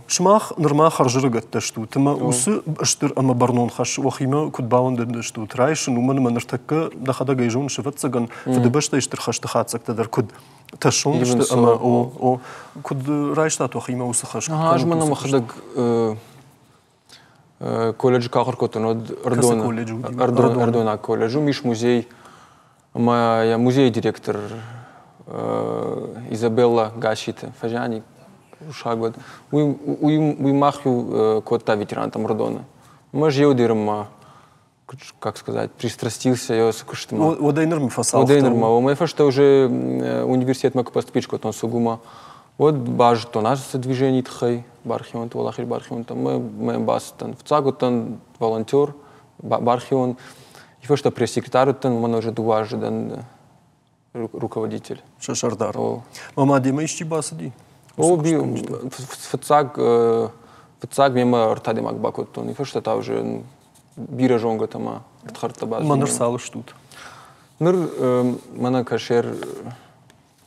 Сымах нырма хӕрзӕрыгӕттӕ стут, ӕмӕ уыцы стыр ӕмӕ бӕрнон хӕс уӕхимӕ куыд бауӕндыдыстут райсын, уымӕн ӕмӕ ныртӕккӕ дӕхӕдӕг ӕй зоныс, ӕвӕццӕгӕн, Фыдыбӕстӕйы Стыр хӕсты хатдзӕгтӕ дӕр куыд тӕссонд сты ӕмӕ о, куыд райстат уӕхимӕ уыцы хӕс? Ӕз мӕнӕ мӕхӕдӕг колледжы куы ахуыр кодтон, уӕд Ӕрдонаг колледж, уым ис музей. Ӕмӕ йӕ музейы директор Изабелла Гаситы фӕзиани усаг уыд. Уый мах-иу кодта ветерантӕм Ӕрдоны. Ӕмӕ ӕз еудерынмӕ, как сказать, пристрастился ее цы куыстмӕ. Уӕдӕй нырмӕ фӕцалхтӕ? Уӕдӕй нырмӕ. Уымӕй фӕстӕ уже университетмӕ куы поступить кодтон СУГУ-мӕ, уӕд базыдтон ацы движенийы тыххӕй, бархионты, уӕлахиз бархионтӕм. Мӕ бацыдтӕн. Фыццаг уыдтӕн волонтер, бархион. И фӕстӕ пресс-секретарь уыдтӕн, уымӕн уже дыууӕ азы дӕн руководитель. Сӕ сӕрдар. Мӕ демӕ исчи бацыди? О, фыццаг фыццаг мемӕ ӕртӕ адӕймаг бакодтон, и фӕстӕ та уже бирӕ зонгӕтӕ ма ӕрдхӕрдтӕ бацыди. Мӕ ныр цал стут? Ныр мӕнӕ кӕсер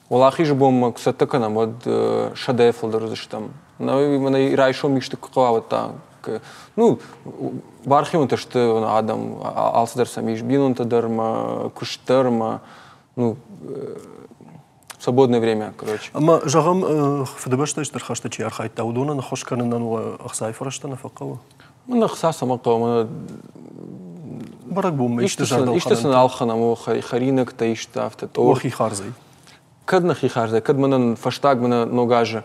Уӕлахизы бонмӕ куы цӕттӕ кӕнӕм, уӕд сӕдӕйӕ фылдӕр уыдзыстӕм. Мӕнӕ райсом исты куы хъӕуа, уӕд та ну, бархионтӕ сты адӕм, алцыдӕр сӕм ис, бинонтӕ дӕр ӕмӕ куыст дӕр ӕмӕ ну, свободное время, короче. Ӕмӕ, зӕгъӕм, Фыдыбӕстӕйы Стыр хӕсты чи архайдта, уыдонӕн ӕххуыс кӕнынӕн уӕ ӕхцайы фӕрӕзтӕ нӕ фӕхъӕуы? Мӕн ӕхца цӕмӕ хъӕуы, мӕнӕ Бӕрӕгбонмӕ исты исты сын ӕлхӕнӕм, хӕринӕгтӕ исты афтӕ. Уӕхи хардзӕй? Кӕд нӕхи хардзӕй, кӕд мӕнӕн фӕстаг мӕнӕ ног азы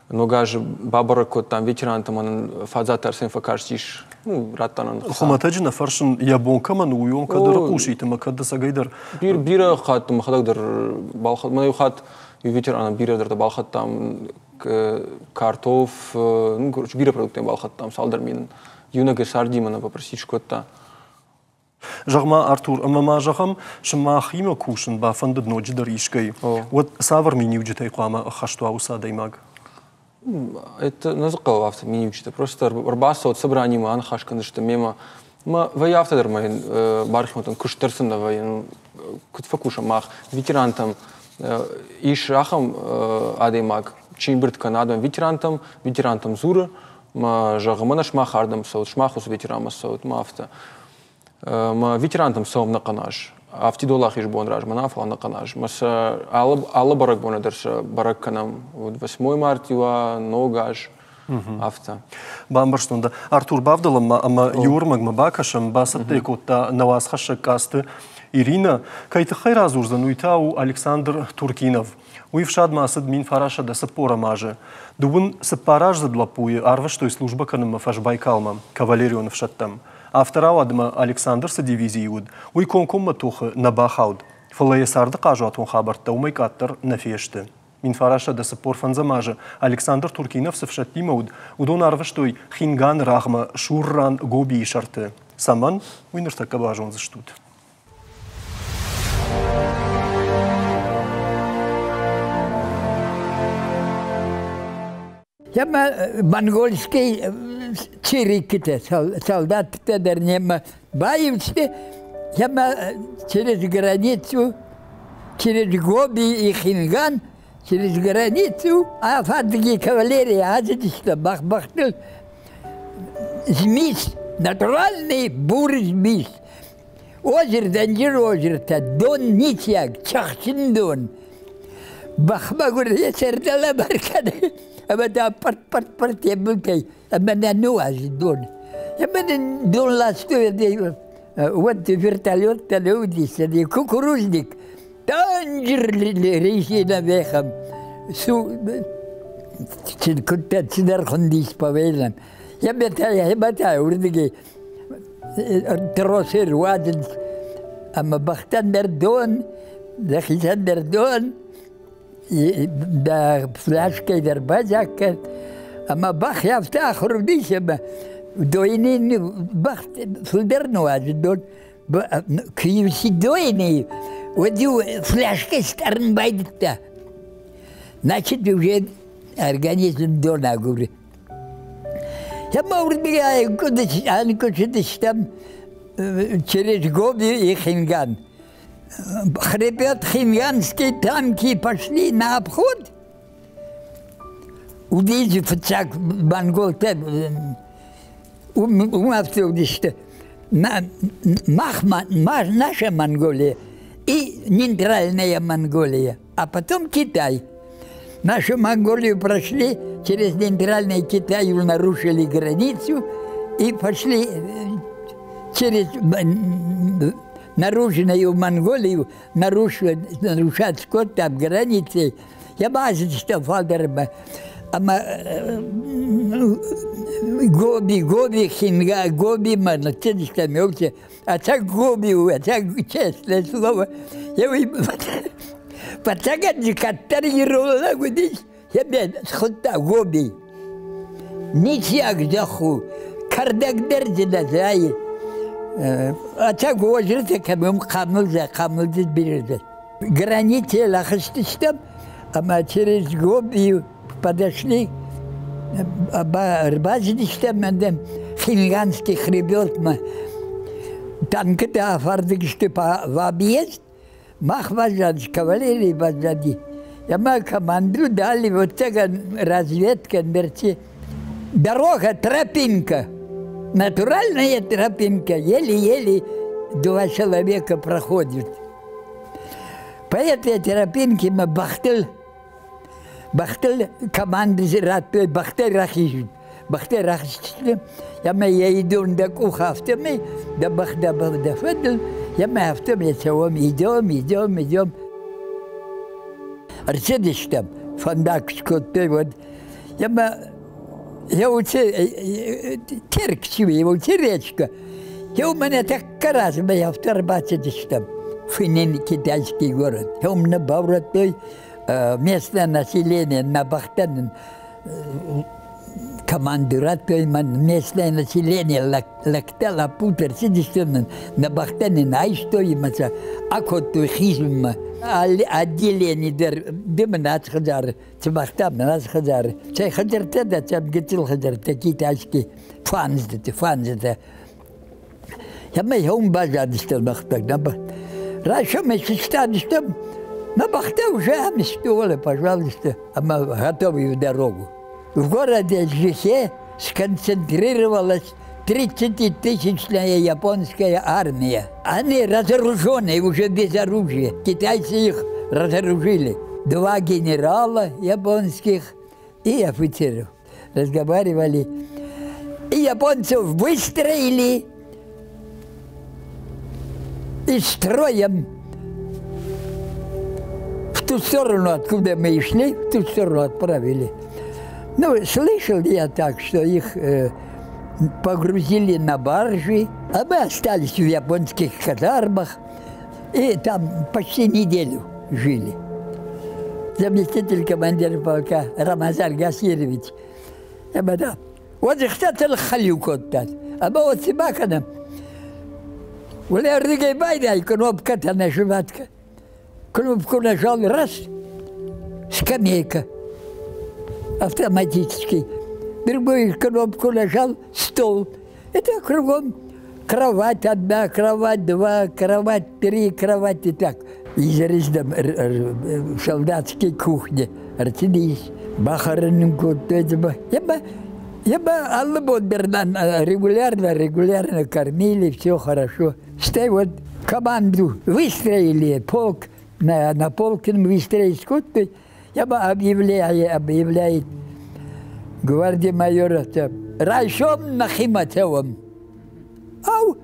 ног азы бабӕрӕг кодтам ветеранты, мӕнӕн фадат дӕр сын фӕкастис, ну, радта нын. Хуымӕтӕджы нӕ фӕрсын, йӕ бон кӕмӕн у, уый он кӕд ӕрыхъусит ӕмӕ кӕд ӕцӕгӕйдӕр. Бирӕ хатт мӕхӕдӕг дӕр балхӕд, мӕнӕ иу хатт иу ветеранӕн бирӕ дӕр балхӕдтам картоф, ну, короче, бирӕ продукттӕ балхӕдтам, цалдӕр мин. Иунӕгӕй цардимӕ нӕ попросить скодта. Зӕгъ-ма, Артур, ӕмӕ ма зӕгъӕм, сымахимӕ кусын бафӕндыд ноджыдӕр искӕй, уӕд цавӕр миниуджытӕй хъуамӕ ӕххӕст уа уыцы адӕймаг? Это нӕ дзы хъӕуы афтӕ миниуджытӕ. Просто ӕрбацӕуӕд собранимӕ, аныхас кӕндзысты мемӕ. Мӕ вӕййы афтӕ дӕр мӕ бархионтӕн куыст дӕр сын нӕ вӕййы. Куыд фӕкусӕм мах ветерантӕм ис ахӕм адӕймаг, чи ӕмбырд кӕны адӕм ветерантӕм, ветерантӕм дзуры, мӕ зӕгъы, мӕнӕ сымах ардӕм цӕут, сымах уыцы ветеранмӕ цӕут, мӕ афтӕ. Мӕ ветерантӕм цӕуӕм нӕхъӕн аз. Афтид уӕлахиз бон размӕ нӕ, фӕлӕ нӕхъӕн аз. Мӕ сӕ алы бӕрӕгбоны дӕр сӕ бӕрӕг кӕнӕм. Вот 8 март уа, Ног аз, афтӕ. Бамбӕрстон дӕ. Артур, бавдӕлӕм ма ӕмӕ иу ӕрмӕгмӕ бакӕсӕм, бацӕттӕ кодта нӕ уацхӕссӕг Къацты Иринӕ. Кӕй тыххӕй радзурдзӕн, уый та у Александр Туркинов. Уый фсадмӕ ацыд 1940 азы. Дыууын цыппараздзыд лӕппуйы арвыстой службӕ кӕнынмӕ Фӕсбайкалмӕ, кавалерион ӕфсӕдтӕм. Афтӕ рауад ӕмӕ Александр цы дивизийы уыд, уый комкоммӕ тохы нӕ бахауд, фӕлӕ йӕ царды хъазуатон хабӕрттӕ уымӕй къаддӕр нӕ фесты. 1945 азы Александр Туркинов цы фсӕдтимӕ уыд, уыдон арвыстой Хинганы рагъмӕ сур ран Гобийы сӕрты. Цӕмӕн, уый ныртӕккӕ базондзыстут. Ӕмӕ монгольский чириккитӕ, солдаттӕ дӕр немӕ баивсты, ӕмӕ через границу, через Гоби и Хинган, через границу афадги кавалерия ацыдысты бӕх-бӕхтыл змис, натуральный бурый змис. Озер, дӕнджыр озертӕ, дон ницийаг, цӕхджын дон. Бӕх мӕгуыр йӕ зӕрдӕ лӕвар кӕны, ӕмӕ та пырт-пырт-пырт йӕ былтӕй, ӕмӕ нӕ нуазы дон. Ӕмӕ нын дон ластой, уӕд вертолеттӕ лӕууыдис, кукурузник, дынджыр резина вехом. Куыддӕр цыдӕр хуындис Павелӕн. Йӕ та уырдыгӕй тросы руадзынц ӕмӕ бӕхтӕн дӕр дон, дӕхицӕн дӕр дон, дӕ фляжкӕй дӕр бадзаг кӕн. Ӕмӕ бӕх афтӕ ахуыр уыдис, ӕмӕ дойны бӕх фылдӕр нуазы дон. Куы-иу дойны, уӕд-иу фляжкӕ стъӕрын байдыдта. Значит, уже организм дон агуры. Ӕмӕ уырдыгӕй ӕнкъуысыдыстӕм через Гоби и Хинган. Хребет Хинганские танки пошли на обход. Уыдис фыццаг монголтӕ уым афтӕ уыдысты. Мах, наша Монголия и нейтральная Монголия, а потом Китай. Нашу Монголию прошли, через нейтральный Китай нарушили границу и пошли через нарушенную Монголию, нарушать скот там границы. Я базыдыстӕм фалдӕрмӕ ӕмӕ Гоби, Гоби, Хинга, Гобимӕ ныццыдыстӕм еуты. Ӕцӕг Гоби у, ӕцӕг, честное слово. Я уый фӕцӕгӕн кӕддӕр ирон лӕг уыдис, йӕ схуыдта Гоби. Ницыйаг зӕхх у, кӕрдӕг дӕр дзы нӕ зайы. Ӕцӕг озыртӕ кӕм уым хъамылдзӕ, хъамылдзы бирӕ. Границӕйыл ахызтыстӕм ӕмӕ через Гоби подошли, ӕрбазыдыстӕм ӕндӕм Хинганский хребетмӕ. Танкытӕ афардыг сты в объезд, мах баззадис, кавалерия баззади. Ӕмӕ команду дали вот разведка, мерти. Дорога, тропинка, натуральная тропинка, еле-еле два человека проходят. По этой тропинке мы бӕхтыл, бӕхтыл команды радтой, бӕхтӕ рахизут. Бӕхтӕ рахызтысты, ӕмӕ йӕ идон дӕ къух афтӕмӕй, дӕ бӕх дӕ дӕ фӕдыл, ӕмӕ афтӕмӕй цӕуӕм, идем, идем, идем. Ӕрцыдыстӕм, фӕндаг скодтой, уӕд ӕмӕ йӕ уыцы Терк чи у, уыцы речкӕ, йӕ мӕнӕ тӕккӕ размӕ афтӕ ӕрбацыдыстӕм. Фынен китайский город. Уым нӕ баурӕдтой местное население, нӕ бӕхтӕн команду радтой, местное население лӕгтӕ, лӕппутӕ ӕрцыдысты нӕ бӕхтӕ нын айстой ӕмӕ сӕ акодтой хизынмӕ. Отделение дӕр дымын ацы хӕдзары, цы бӕхтӕ мын ацы хӕдзары. Цӕй хӕдзӕрттӕ дӕ, цӕм гыццыл хӕдзӕрттӕ китайский фанзтыты, фанзтытӕ. Ӕмӕ уым баззадыстӕм бӕхтӕ. Райсомӕй сыстадыстӕм, на бӕхтӕ уже ам столы, пожалуйста, ӕмӕ готовы в дорогу. В городе Жихе сконцентрировалась 30-тысячная японская армия. Они разоруженные, уже без оружия. Китайцы их разоружили. Два генерала японских и офицеров разговаривали. И японцев выстроили и строем в ту сторону, откуда мы шли, в ту сторону отправили. Ну, слышал я так, что их погрузили на баржи, а мы остались в японских казармах и там почти неделю жили. Заместитель командира полка Рамазан Гасирович. Да. Вот ихтатыл халю кодтат. Ама вот сибакана. ولا رجع بايدا кнопка нажиматка. Кнопку нажал раз, скамейка автоматически. Другую кнопку нажал, стол. Это кругом кровать одна, кровать два, кровать три, кровать и так. Изрездом в солдатской кухне. Артились, бахарының Я бы алы регулярно, регулярно кормили, все хорошо. Стай вот команду выстроили, полк, на полке выстроили скотты. Я объявляет, объявляет гвардии майор, райсом нӕхимӕ цӕуӕм. Ау,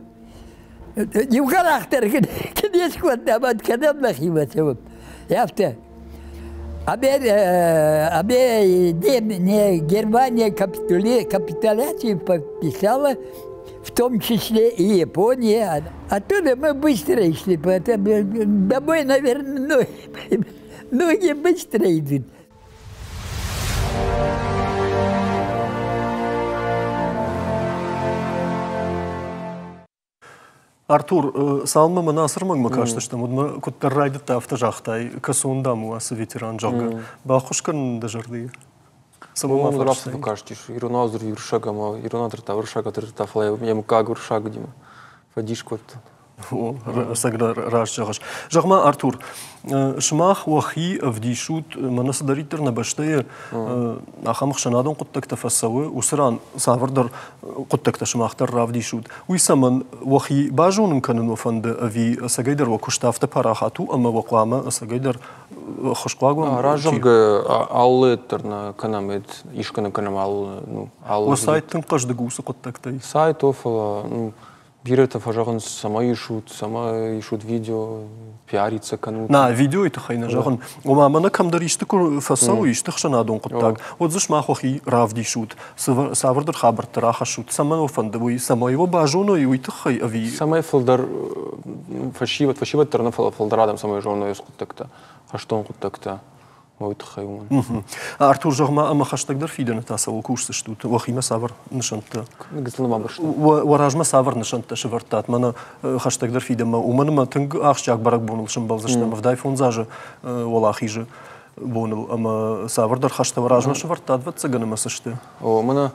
иугӕр дӕр куы скодтам, ӕд кӕдӕм нӕхимӕ цӕуӕм. Афтӕ. Абе, не, Германия капитуляцию подписала, в том числе и Япония. Оттуда мы быстро шли, поэтому домой, наверное, ноги быстро идут. Артур, цалынмӕ мӕ ацы ӕрмӕгмӕ кастыстӕм, уӕдмӕ куыддӕр райдыдта, афтӕ загътай, кӕцон дам у ацы ветеран, зӕгъгӕ. Баххуыс кӕнын дӕ зӕрдӕйы? Цӕмӕн ма фарстай? Фӕкастис. Иронау дзырд уырыссаг ӕмӕ ирон адӕртӕ, уырыссаг адӕртӕ, фӕлӕ йӕ мыггаг уырыссаг уыди. Фӕдис кодта. Ӕцӕг раст зӕгъыс. Зӕгъ-ма, Артур, сымах уӕхи ӕвдисут, мӕнӕ цыдӕриддӕр нӕ бӕстӕйы ахӕм ӕхсӕнадон хъуыддӕгтӕ фӕцӕуы, уыцы ран цавӕрдӕр хъуыддӕгтӕ сымах дӕр равдисут. Уый цӕмӕн уӕхи базонын кӕнын уӕ фӕнды, ӕви ӕцӕгӕйдӕр уӕ куыст афтӕ парахат у, ӕмӕ уӕ хъуамӕ ӕцӕгӕйдӕр ӕххуысхъуаг уӕм? Разӕгъгӕ, алы дӕр нӕ кӕнӕм, искӕнӕ кӕнӕм алы, ну, алы. Уӕ сайт тынг хъӕздыг у уыцы хъуыддӕгтӕй. Сайт о, фӕлӕ ну, бирӕтӕ фӕзӕгъынц, цӕмӕ исут, цӕмӕ исут видео, пиариться кӕнут. На, видеойы тыххӕй нӕ зӕгъын. Ома, мӕнӕ кӕмдӕр исты куы фӕцӕуы, исты хсӕнадон хъуыддаг, уӕд дзы сымах уӕхи равдисут, цавӕрдӕр хабӕрттӕ рахӕссут, цӕмӕн уӕ фӕнды уый, цӕмӕй уӕ базоной уый тыххӕй ӕви... Цӕмӕй фылдӕр фӕсивӕд, фӕсивӕд дӕр нӕ, фӕлӕ фылдӕр адӕм цӕмӕй зоной хъуыддӕгтӕ, хӕстон хъуыддӕгтӕ. Уый тыххӕй уымӕн. Артур, зӕгъ-ма, ӕмӕ хӕстӕгдӕр фидӕны та цӕуыл кусдзыстут? Уӕхимӕ цавӕр нысӕнттӕ? Уӕ размӕ цавӕр нысӕнттӕ сӕвӕрдтат мӕнӕ хӕстӕгдӕр фидӕнмӕ? Уымӕн ӕмӕ тынг ахсджиаг бӕрӕгбоныл сӕмбӕлдзыстӕм 75 азы Уӕлахизы боныл ӕмӕ цавӕрдӕр хӕстӕ уӕ размӕ сӕвӕрдтат, ӕвӕццӕгӕн, ӕмӕ цы сты? О, мӕнӕ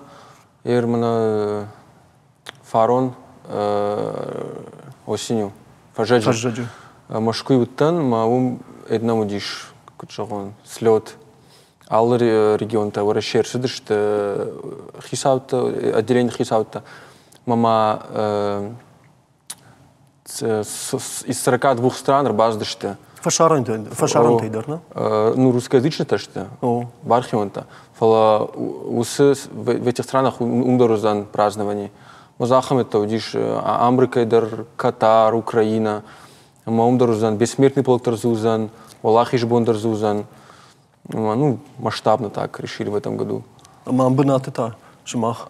ер мӕнӕ фарон осенью, фӕззӕджы. Фӕззӕджы. Мӕскуыйы уыдтӕн, мӕ уым эднӕм уыдис, куыд зӕгъон, слет. Алы регионтӕ Уӕрӕсе ӕрцыдысты хицӕуттӕ, отделение хицӕуттӕ. Мӕ ма из 42 стран ӕрбацыдысты. Фӕсарӕнтӕй, фӕсарӕнтӕй дӕр, нӕ? Ну, русскоязычнытӕ сты, бархионтӕ. Фӕлӕ уыцы в этих странах уым дӕр уыдзӕн празднование. Мазахаметтӕ уыдис Амрикӕй дӕр, Катар, Украина. Ӕмӕ уым дӕр уыдзӕн бессмертный полк дӕр дзы уыдзӕн, Уӕлахизы бон дӕр дзы уыдзӕн. Ну, масштабно так решили в этом году. Ӕмӕ бынаты та сымах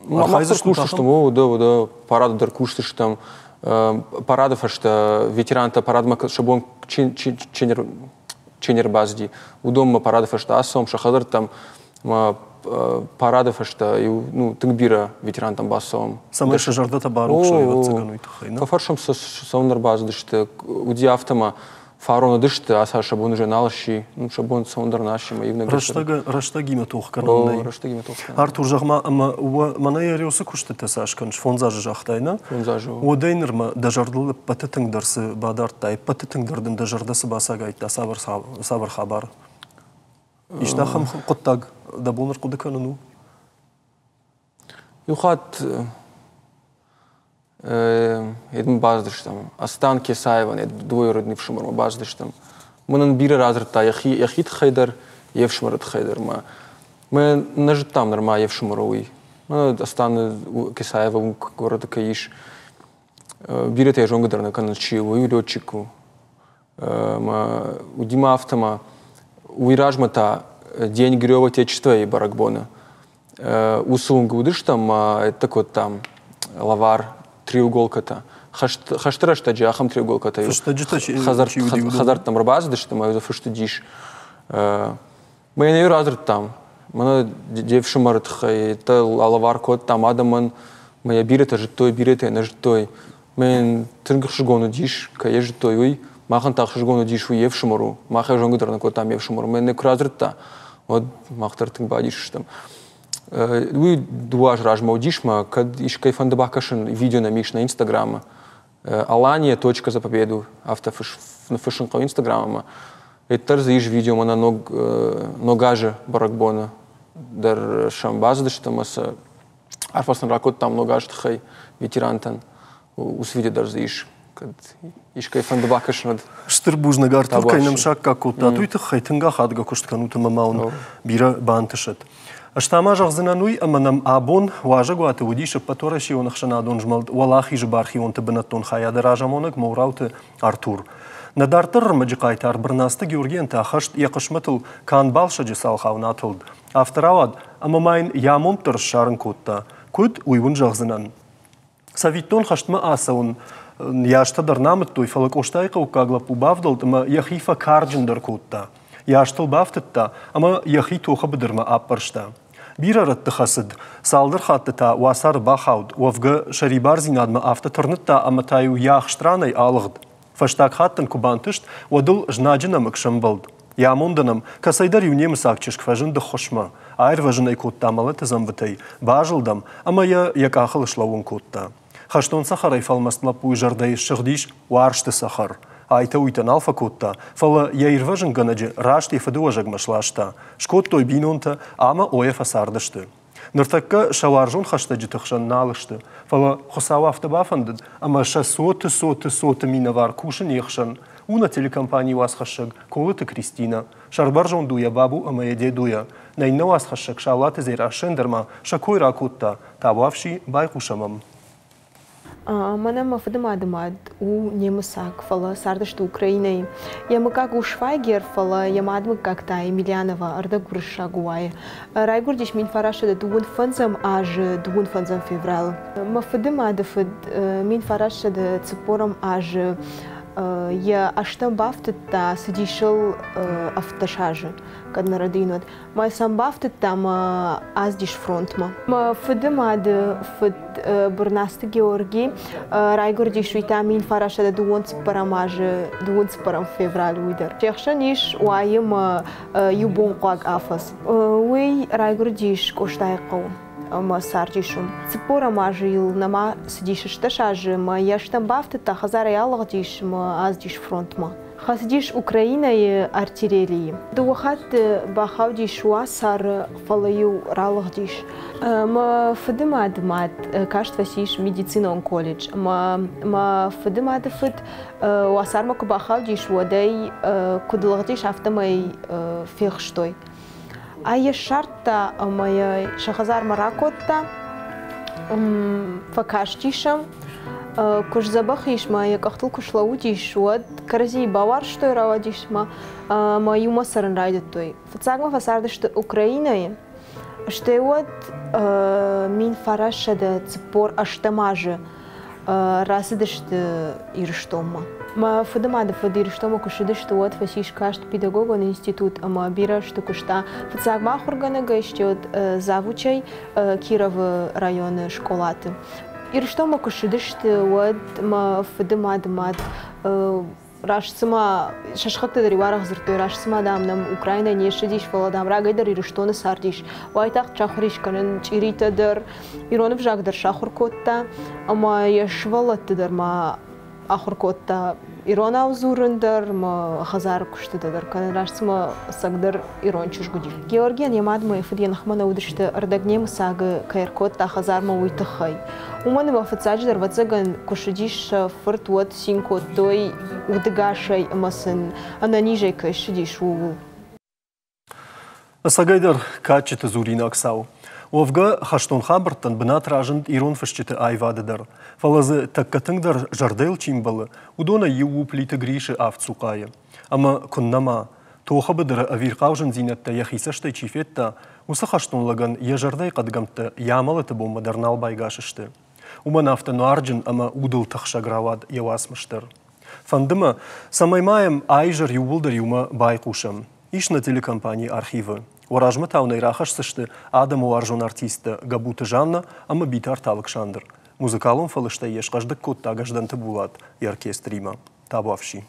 Мах дӕр кусдзыстӕм, о, да, да, парады дӕр кусдзыстӕм. Парады фӕстӕ ветерантӕ парадмӕ сӕ бон чи не рбацыди, уыдонмӕ парады фӕстӕ ацӕуӕм сӕ хӕдзӕрттӕм. Парады фӕстӕ иу ну, тынг бирӕ ветерантӕм бацӕуӕм. Цӕмӕй сӕ зӕрдӕтӕ барухс уой, ӕвӕццӕгӕн, уый тыххӕй. Фӕфӕрсӕм сӕ, цӕуын ӕрбацыдысты. Уыди афтӕ ма фарон уыдысты, ацы сӕ бон уже нал сси, ну, сӕ бон цӕуын дӕр нал сси, мӕ иунӕг Рӕстӕгимӕ тох кӕнын нӕй. Рӕстӕгимӕ тох кӕнын. Артур, зӕгъ-ма, ӕмӕ мӕнӕ йӕ Реусы куыстытӕ цас кӕныс, фондз азы загътай, нӕ? Фондз азы. Уӕдӕй нырмӕ дӕ зӕрдыл ӕппӕты тынгдӕр цы бадардтай, ӕппӕты тынгдӕр дын дӕ зӕрдӕ цы бацагайдта, цавӕр, цавӕр хабар? Исты ахӕм хъуыддаг дӕ бон ӕрхъуыды кӕнын у? Иу хатт Едмӕ бацыдыстӕм. Астан Кесаевӕн йӕ двоюродный ӕфсымӕрмӕ бацыдыстӕм. Мӕнӕн бирӕ радзырдта йӕхи, йӕхи тыххӕй дӕр, йе фсымӕры тыххӕй дӕр. Мӕ, мӕ нӕ зыдтам нырма йе фсымӕры уый. Мӕ Астаны Кесаева уым горӕты кӕй ис. Бирӕтӕ йӕ зонгӕ дӕр нӕ кӕнынц, чи у, уый летчик у. Мӕ уыди ма афтӕ ма, уый размӕ та День Грёва Отечествойы бӕрӕгбоны уыцы уынгы уыдыстӕм ӕмӕ ӕддӕ кодтам лӕвар треуголкӕтӕ. Хӕсты рӕстӕджы ахӕм треуголкӕтӕ хӕдзӕрттӕм ӕрбацыдысты ӕмӕ дзы фыст уыдис. Мӕ йын радзырдтам, мӕнӕ де фсымӕры тыххӕй лӕвар кодтам адӕмӕн, мӕ йӕ бирӕтӕ зыдтой, бирӕтӕ нӕ зыдтой. Мӕ йын тынг ӕхсызгон уыдис, кӕй йӕ зыдтой, уый. Махӕн та ӕхсызгон уыдис, уый йе фсымӕр у. Мах ӕй зонгӕ дӕр нӕ кодтам йе фсымӕр. Мӕ нӕ куы радзырдта, уӕд мах дӕр тынг бадис стӕм. Уый дыууӕ азы размӕ уыдис мӕ, кӕд искӕй фӕнды бакӕсын, видео нӕм ис нӕ Инстаграмы. Алания точка за победу, афтӕ ныффыссын хъӕуы Инстаграммӕ. Дӕр дзы ис видео мӕнӕ ног, ног азы бӕрӕгбоны дӕр сӕм бацыдысты ӕмӕ сӕ арфӕ сын ракодтам ног азы тыххӕй ветерантӕн. Уыцы видео дӕр дзы ис. Кӕд искӕй фӕнды бакӕсын, уӕд. Стыр бузныг, Артур, кӕй нӕм саккаг кодтат, уый тыххӕй тынг ахадгӕ куыст кӕнут ӕмӕ ма уын бирӕ бантысӕд. Ӕз та ма зӕгъдзынӕн уый, ӕмӕ нӕм абон уазӕгуаты уыдис ӕппӕтуӕрӕсеон ӕхсӕнадон змӕлд Уӕлахизы бархионты бынӕттон хайады разамонӕг Моурауты Артур. Нӕ дарддӕр ӕрмӕджы хъайтар Бырнацты Георгийӕн та хӕст йӕ хъысмӕтыл канд Балсӕджы цалхау нӕ атылд. Афтӕ рауад, ӕмӕ ма йын йӕ амонд дӕр ссарын кодта. Куыд, уый уын зӕгъдзынӕн. Цӕвиттон, хӕстмӕ ацӕуын йӕ азтӕ дӕр нӕ амыдтой, фӕлӕ Къостайыхъӕуккаг лӕппу бавдӕлд ӕмӕ йӕхи фӕкарджындӕр кодта. Йӕ азтыл бафтыдта ӕмӕ йӕхи тохы быдырмӕ аппӕрста. Бирӕ рӕтты хӕцыд, цалдӕр хатты та уацары бахауд, уӕвгӕ сӕрибардзинадмӕ афтӕ тырныдта ӕмӕ та-иу йӕ ахст ранӕй алыгъд. Фӕстаг хатт ын куы бантыст, уӕд ыл знаджы нӕмыг сӕмбӕлд. Йӕ амондӕн ӕм кӕцӕйдӕр иу немыцаг чызг фӕзынд ӕххуысмӕ, аирвӕзын ӕй кодта мӕлӕты дзӕмбытӕй, базылд ӕм ӕмӕ йӕ йӕ къахыл слӕууын кодта. Хӕстон цӕхӕрӕй фӕлмӕст лӕппуйы зӕрдӕйы ссыгъдис уарзты цӕхӕр. Айтӕ-уыйтӕ нал фӕкодта, фӕлӕ йӕ ирвӕзынгӕнӕджы раст йӕ фыдыуӕзӕгмӕ сласта. Скодтой бинонтӕ ӕмӕ ойӕ фӕцардысты. Ныртӕккӕ сӕ уарзон хӕстӕджыты хсӕн нал сты, фӕлӕ Хуыцау афтӕ бафӕндыд, ӕмӕ сӕ цоты цоты цоты минӕвар кусы не хсӕн. У нӕ телекомпанийы уацхӕссӕг Колыты Кристинӕ. Сӕрбӕрзонд у йӕ бабу ӕмӕ йӕ дедуйӕ. Нӕ иннӕ уацхӕссӕг Саулаты Дзерассӕн дӕр ма сӕ кой ракодта. Табуафси, байхъусӕм ӕм. Мӕнӕ мӕ фыдымады мад у немыцаг, фӕлӕ цардысты Украинӕйы. Йӕ мыггаг у Швайгер, фӕлӕ йӕ мад мыггаг та Емельянова, ӕрдӕгуырыссаг уайы. Райгуырдис 1925 азы 25 февралы. Мӕ фыды мады фыд 1940 азы йӕ ӕстӕм бафтыдта, цыдис ыл 17 азы, кӕд нӕ рӕдийын, уӕд. Мӕ сӕм бафтыдта мӕ аздис фронтмӕ. Мӕ фыды мады фыд Бырнацты Георги райгуырдис уый та 1924 азы 24 февраль уый дӕр. Се хсӕн ис уайы мӕ иу бонхъуаг афӕдз. Уый райгуырдис Къостайыхъӕуы ӕмӕ цардис уым. 40 азы йыл нӕма цыдис 16 азы мӕ йӕ стӕм бафтыдта, хӕдзарӕй алыгъдис мӕ аздис фронтмӕ. Хӕцыдис Украинӕйы артиллерийы. Дыууӕ хатты бахаудис уацары, фӕлӕ-иу ралыгъдис. Мӕ фыды мады мад каст фӕцис медицинон колледж. Мӕ мӕ фыды мады фыд уацармӕ куы бахаудис, уӕд ӕй куыд лыгъдис, афтӕмӕй фехстой. Ай йӕ ссардта ӕмӕ йӕ сӕ хӕдзармӕ ракодта, фӕкастис ӕм. Куы сдзӕбӕх ис мӕ йӕ къӕхтыл куы слӕууыдис, уӕд кӕрӕдзийы бауарзтой, рауадис ма ӕмӕ иумӕ цӕрын райдыдтой. Фыццаг ма фӕцардысты Украинӕйы, стӕй уӕд 1948 азы рацыдысты Ирыстонмӕ. Мӕ фыдымады фыд Ирыстонмӕ куы ссыдысты, уӕд фӕцис каст педагогон институт ӕмӕ бирӕ азты куыста фыццаг ма ахуыргӕнӕгӕй, стӕй уӕд завучӕй Кировы районы скъолаты. Ирыстонмӕ куы ссыдысты, уӕд мӕ фыдымады мад раст цыма сӕ сыхӕгтӕ дӕр иу арӕх дзырдтой, раст цыма, дам, нӕм Украинӕ не ссыдис, фӕлӕ, дам, рагӕй дӕр Ирыстоны цардис. Уайтагъд сахуыр ис кӕнын чъиритӕ дӕр, ирон ӕвзаг дӕр сахуыр кодта ӕмӕ йӕ сывӕллӕтты дӕр ма ахуыр кодта иронау дзурын дӕр ӕмӕ хӕдзары куыстытӕ дӕр кӕнын, раст цыма ӕцӕгдӕр ирон чызг уыди. Георгийӕн йӕ мад ӕмӕ йӕ фыд йӕ ныхмӕ нӕ уыдысты, ӕрдӕгнемыцагы кӕй ӕркодта хӕдзармӕ, уый тыххӕй. Уымӕн ӕмӕ фыццаджыдӕр, ӕвӕццӕгӕн, куы ссыдис сӕ фырт, уӕд цин кодтой удӕгасӕй ӕмӕ сын ӕнӕнизӕй кӕй ссыдис, ууыл. Ӕцӕгӕйдӕр кадджыты дзуринаг цау. Уӕвгӕ, хӕстон хабӕрттӕн бынат разынд ирон фысджыты аивады дӕр. Фӕлӕ дзы тӕккӕ тынгдӕр зӕрдӕйыл чи мбӕлы, уыдонӕй иу у Плиты Грисы Авд цухъайы. Ӕмӕ куыннӕ ма, тохы быдыры ӕвирхъау зындзинӕдтӕ йӕхи цӕстӕй чи федта, уыцы хӕстон лӕгӕн йӕ зӕрдӕйы хъӕдгӕмттӕ йӕ амӕлӕты бонмӕ дӕр нал байгас сты. Уымӕн афтӕ нуарджын ӕмӕ удыл тыхсӕг рауад йӕ уацмыс дӕр. Фӕнды мӕ, цӕмӕй ма йӕм а-изӕр иууылдӕр иумӕ байхъусӕм. Ис нӕ телекомпанийы архивы. Уӕ размӕ та уын ӕй рахӕсдзысты адӕмы уарзон артисттӕ Габуты Жаннӕ ӕмӕ Битарты Алыксандр. Музыкалон фӕлыстӕй йӕ схъӕздыг кодта Гӕздӕнты Булат йӕ оркестримӕ. Табуафси.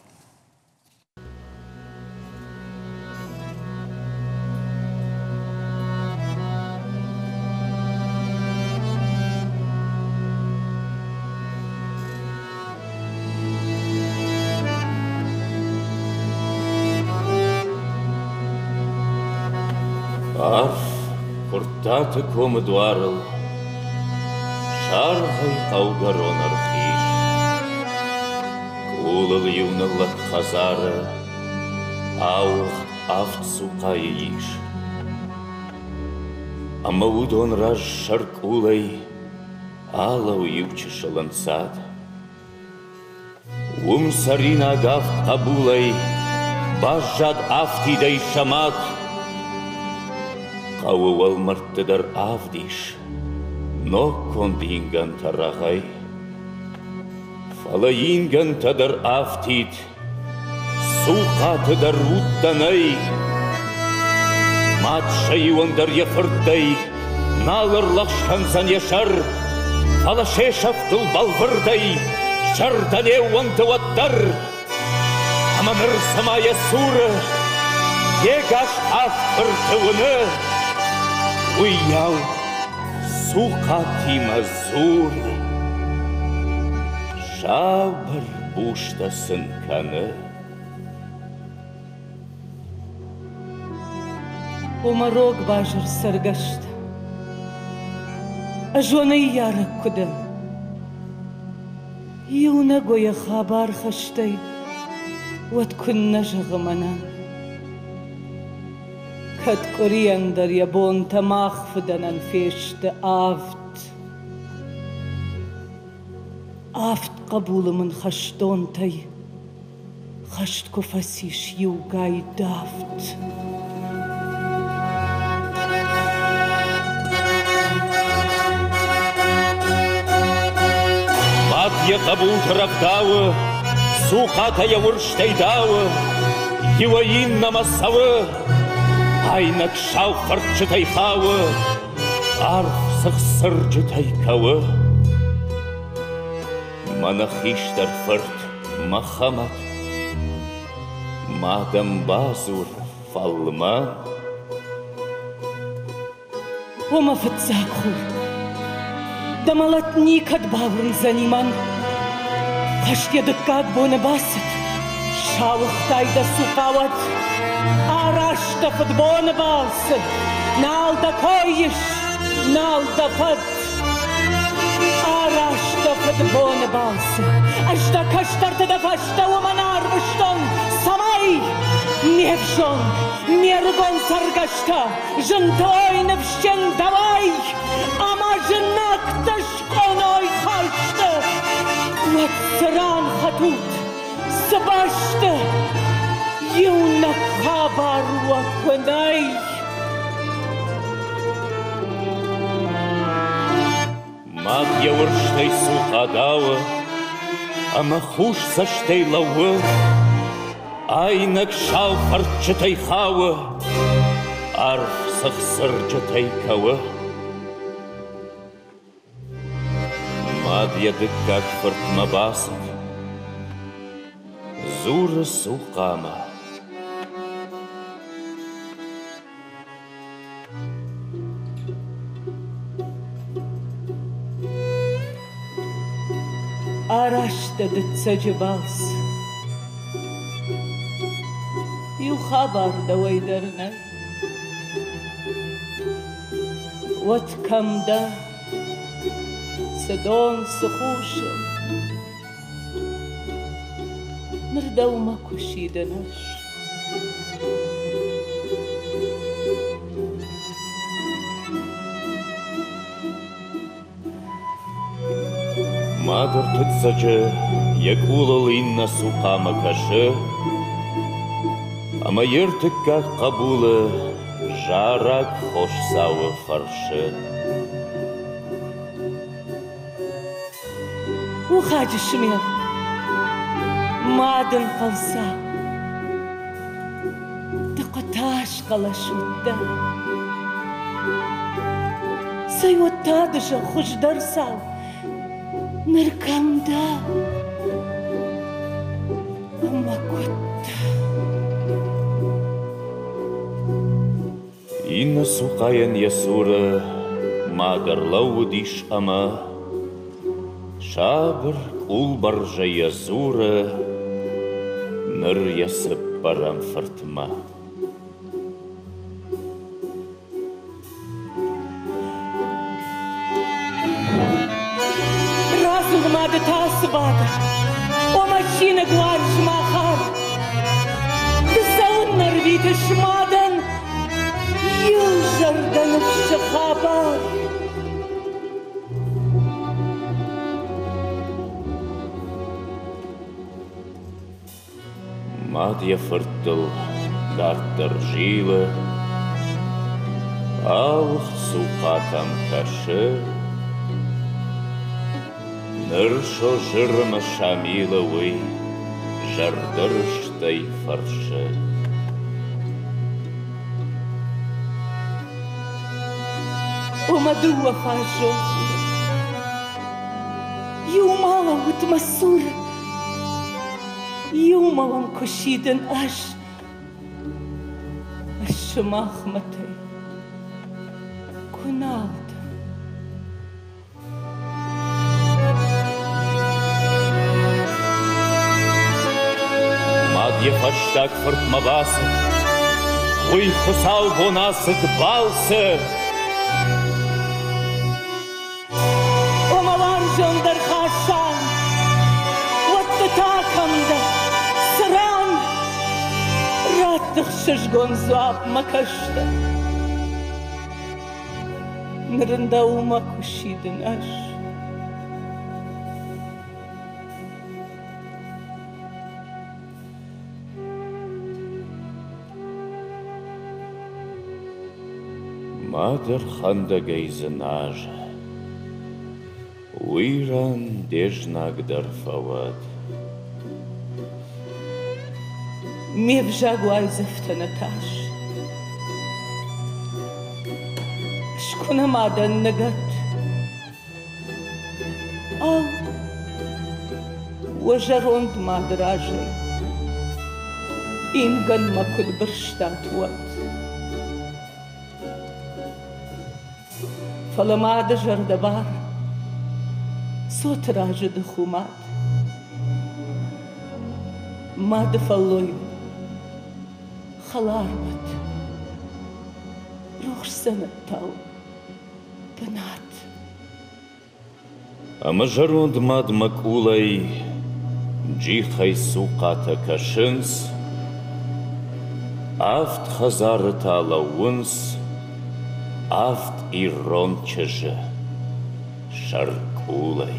Арф Куырттаты комы къулыл иу ныллӕг хӕдзары ауыгъд авд цухъайы ис. Ӕмӕ уыдон раз сӕркъулӕй алӕу иу чысыл ӕнцад. Уым цӕринаг авд хъӕбулӕй баззад афтидӕй сӕ мад. Хъӕуы уӕлмӕрдты дӕр авд ис, ногконд ингӕнтӕ рӕгъӕй. Фӕлӕ ингӕнтӕ дӕр афтид, цухъаты дӕр удтӕ нӕй. Мад сӕ иуӕн дӕр йӕ фырттӕй нал ӕрлӕгъз кӕндзӕн йӕ сӕр, фӕлӕ се сӕфтыл бӕлвырдӕй зӕрдӕ не ууӕнды уӕддӕр. Ӕмӕ ныр цыма йӕ цуры йе гас авд фырты уыны, уыйау цухъатимӕ дзуры. Сабыр бустӕ сын кӕны. О мӕ рогбазыр цӕргӕстӕ, ӕз уӕ ныййарӕг куы дӕн. Иунӕг уӕ йӕ хабар хӕстӕй уӕд куыннӕ зӕгъы мӕнӕн. Кӕд къуырийӕн дӕр йӕ бонтӕ мах фыдӕнӕн фесты авд. Авд хъӕбулы мын хӕстонтӕй хӕст куы фӕцис иугай давд. Мад йӕ хъӕбулты рӕвдауы, цухъатӕ йӕ уырзтӕй дауы, иуӕй иннӕмӕ цӕуы, айнӕг сау фӕрчытӕй хауы, арф цыхцырджытӕй кӕуы. Мӕнӕ хистӕр фырт Мӕхӕмӕт, ма дӕм бадзур фӕлмӕн. О мӕ фыццаг хур, дӕ мӕлӕт никӕд бауырндзӕни мӕн. Хӕст йӕ дыккаг боны бацыд, сауыгътай дӕ цухъауӕд, араст дӕ фыдбоны балцы, нал дӕ кой ис, нал дӕ фӕд. Араст дӕ фыдбоны балцы, ӕз дӕ кӕстӕрты дӕ фӕстӕ уымӕн арвыстон, цӕмӕй ме взонг, ме рыгон цӕргӕстӕ зынтой ныфсджын дӕуӕй ӕмӕ знӕгты скъоной хӕсты. Уӕд цы ран хӕтут, цы бӕсты, иунӕг хабар уӕ куы нӕй. Мад йӕ уырзтӕй цухъа дауы ӕмӕ хус цӕстӕй лӕууы, айнӕг сау фӕрчытӕй хауы, арф цыхцырджытӕй кӕуы. Мад йӕ дыккаг фыртмӕ бацыд, дзуры цухъамӕ. Араст дӕ дыццӕджы балц. Иу хабар дӕуӕй дӕр нӕй. Уӕд кӕм дӕ, цы дон, цы хусыл? Ныр дӕумӕ куы сидын ӕз. Мад ӕртыццӕджы йӕ къулыл иннӕ цухъамӕ кӕсы ӕмӕ йе ртыккаг хъӕбулы зарӕг хосдзауы фӕрсы. У Хаджысмел, мад ӕнхъӕлцау, ды хъуытаз хъӕлӕс уыдтӕ. Цӕй уӕд та ды зӕгъ хуыздӕр цау, ныр кӕм дӕ? Ӕмӕ куыд дӕ? Иннӕ цухъайӕн йӕ цуры мад ӕрлӕууыдис ӕмӕ сабыр къулбӕрзӕйӕ дзуры ныр йӕ цыппӕрӕм фыртмӕ. Радзур ма ды та цы бады, о мӕ чиныг уарзӕг. Ӕрвитыс мадӕн иу зӕрдӕныфсы хабар. Мад йӕ фырттыл дарддӕр зилы, ауыгъд цухъатӕм кӕсы. Ныр Созыр ӕмӕ Шамилы уый зӕрдӕрыстӕй фӕрсы. О, мӕ дыууӕ фаззон хуры, иумӕ лӕуут мӕ цуры, иумӕ уӕм куы сидын ӕз, ӕз сымах мӕтӕй куы нал дӕн. Мад йӕ фӕстаг фыртмӕ бацыд, уый хуыцаубон ацыд балцы. О, мӕ уарзондӕр Хасан, уӕдты та кӕм дӕ, цы ран? Ратт ӕхсызгон дзуапп мӕ кӕстӕр. Ныр ын дӕумӕ куы сидын ӕз. Мад ӕрхӕндӕгӕй дзыназы. Уый ран де знаг дӕр фӕуӕд. Ме взаг уайдзӕфтӕ нӕ тас. Скуы ма дӕн ныгӕд. Ау, уӕ зӕронд мады разӕй ингӕнмӕ куыд бырстат, уӕд. Фӕлӕ мады зӕрдӕ бар, цоты разы дых у мад. Мады фӕллой у, хӕлар уӕд, рухс дзӕнӕт та у бынат. Ӕмӕ зӕронд мад мӕкъулӕй джихӕй цухъатӕ кӕсынц, авд хӕдзары та лӕууынц авд ирон чызджы сӕркъулӕй.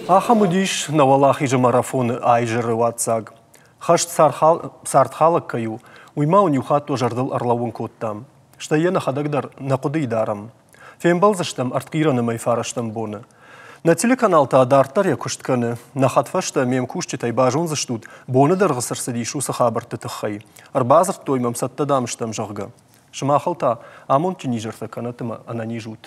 Ахӕм уыдис нӕ Уӕлахизы марафоны айзӕры уадздзаг. Хӕст цардхалӕг кӕй у, уый ма уын иу хатт уӕ зӕрдыл ӕрлӕууын кодтам. Стӕй йӕ нӕхӕдӕг дӕр нӕ хъуыдыйы дарӕм. Фембӕлдзыстӕм ӕртхъирӕны мӕй фарӕстӕм боны. Нӕ телеканал та дарддӕр йӕ куыст кӕны. Нӕ хӕдфӕстӕ ме мкусджытӕй базондзыстут, боны дӕргъы цы рцыдис, уыцы хабӕртты тыххӕй. Ӕрбадзырдтой мӕм, цӕттӕ дам стӕм, зӕгъгӕ. Сымахыл та амондджын изӕртӕ кӕнӕт ӕмӕ ӕнӕниз ут.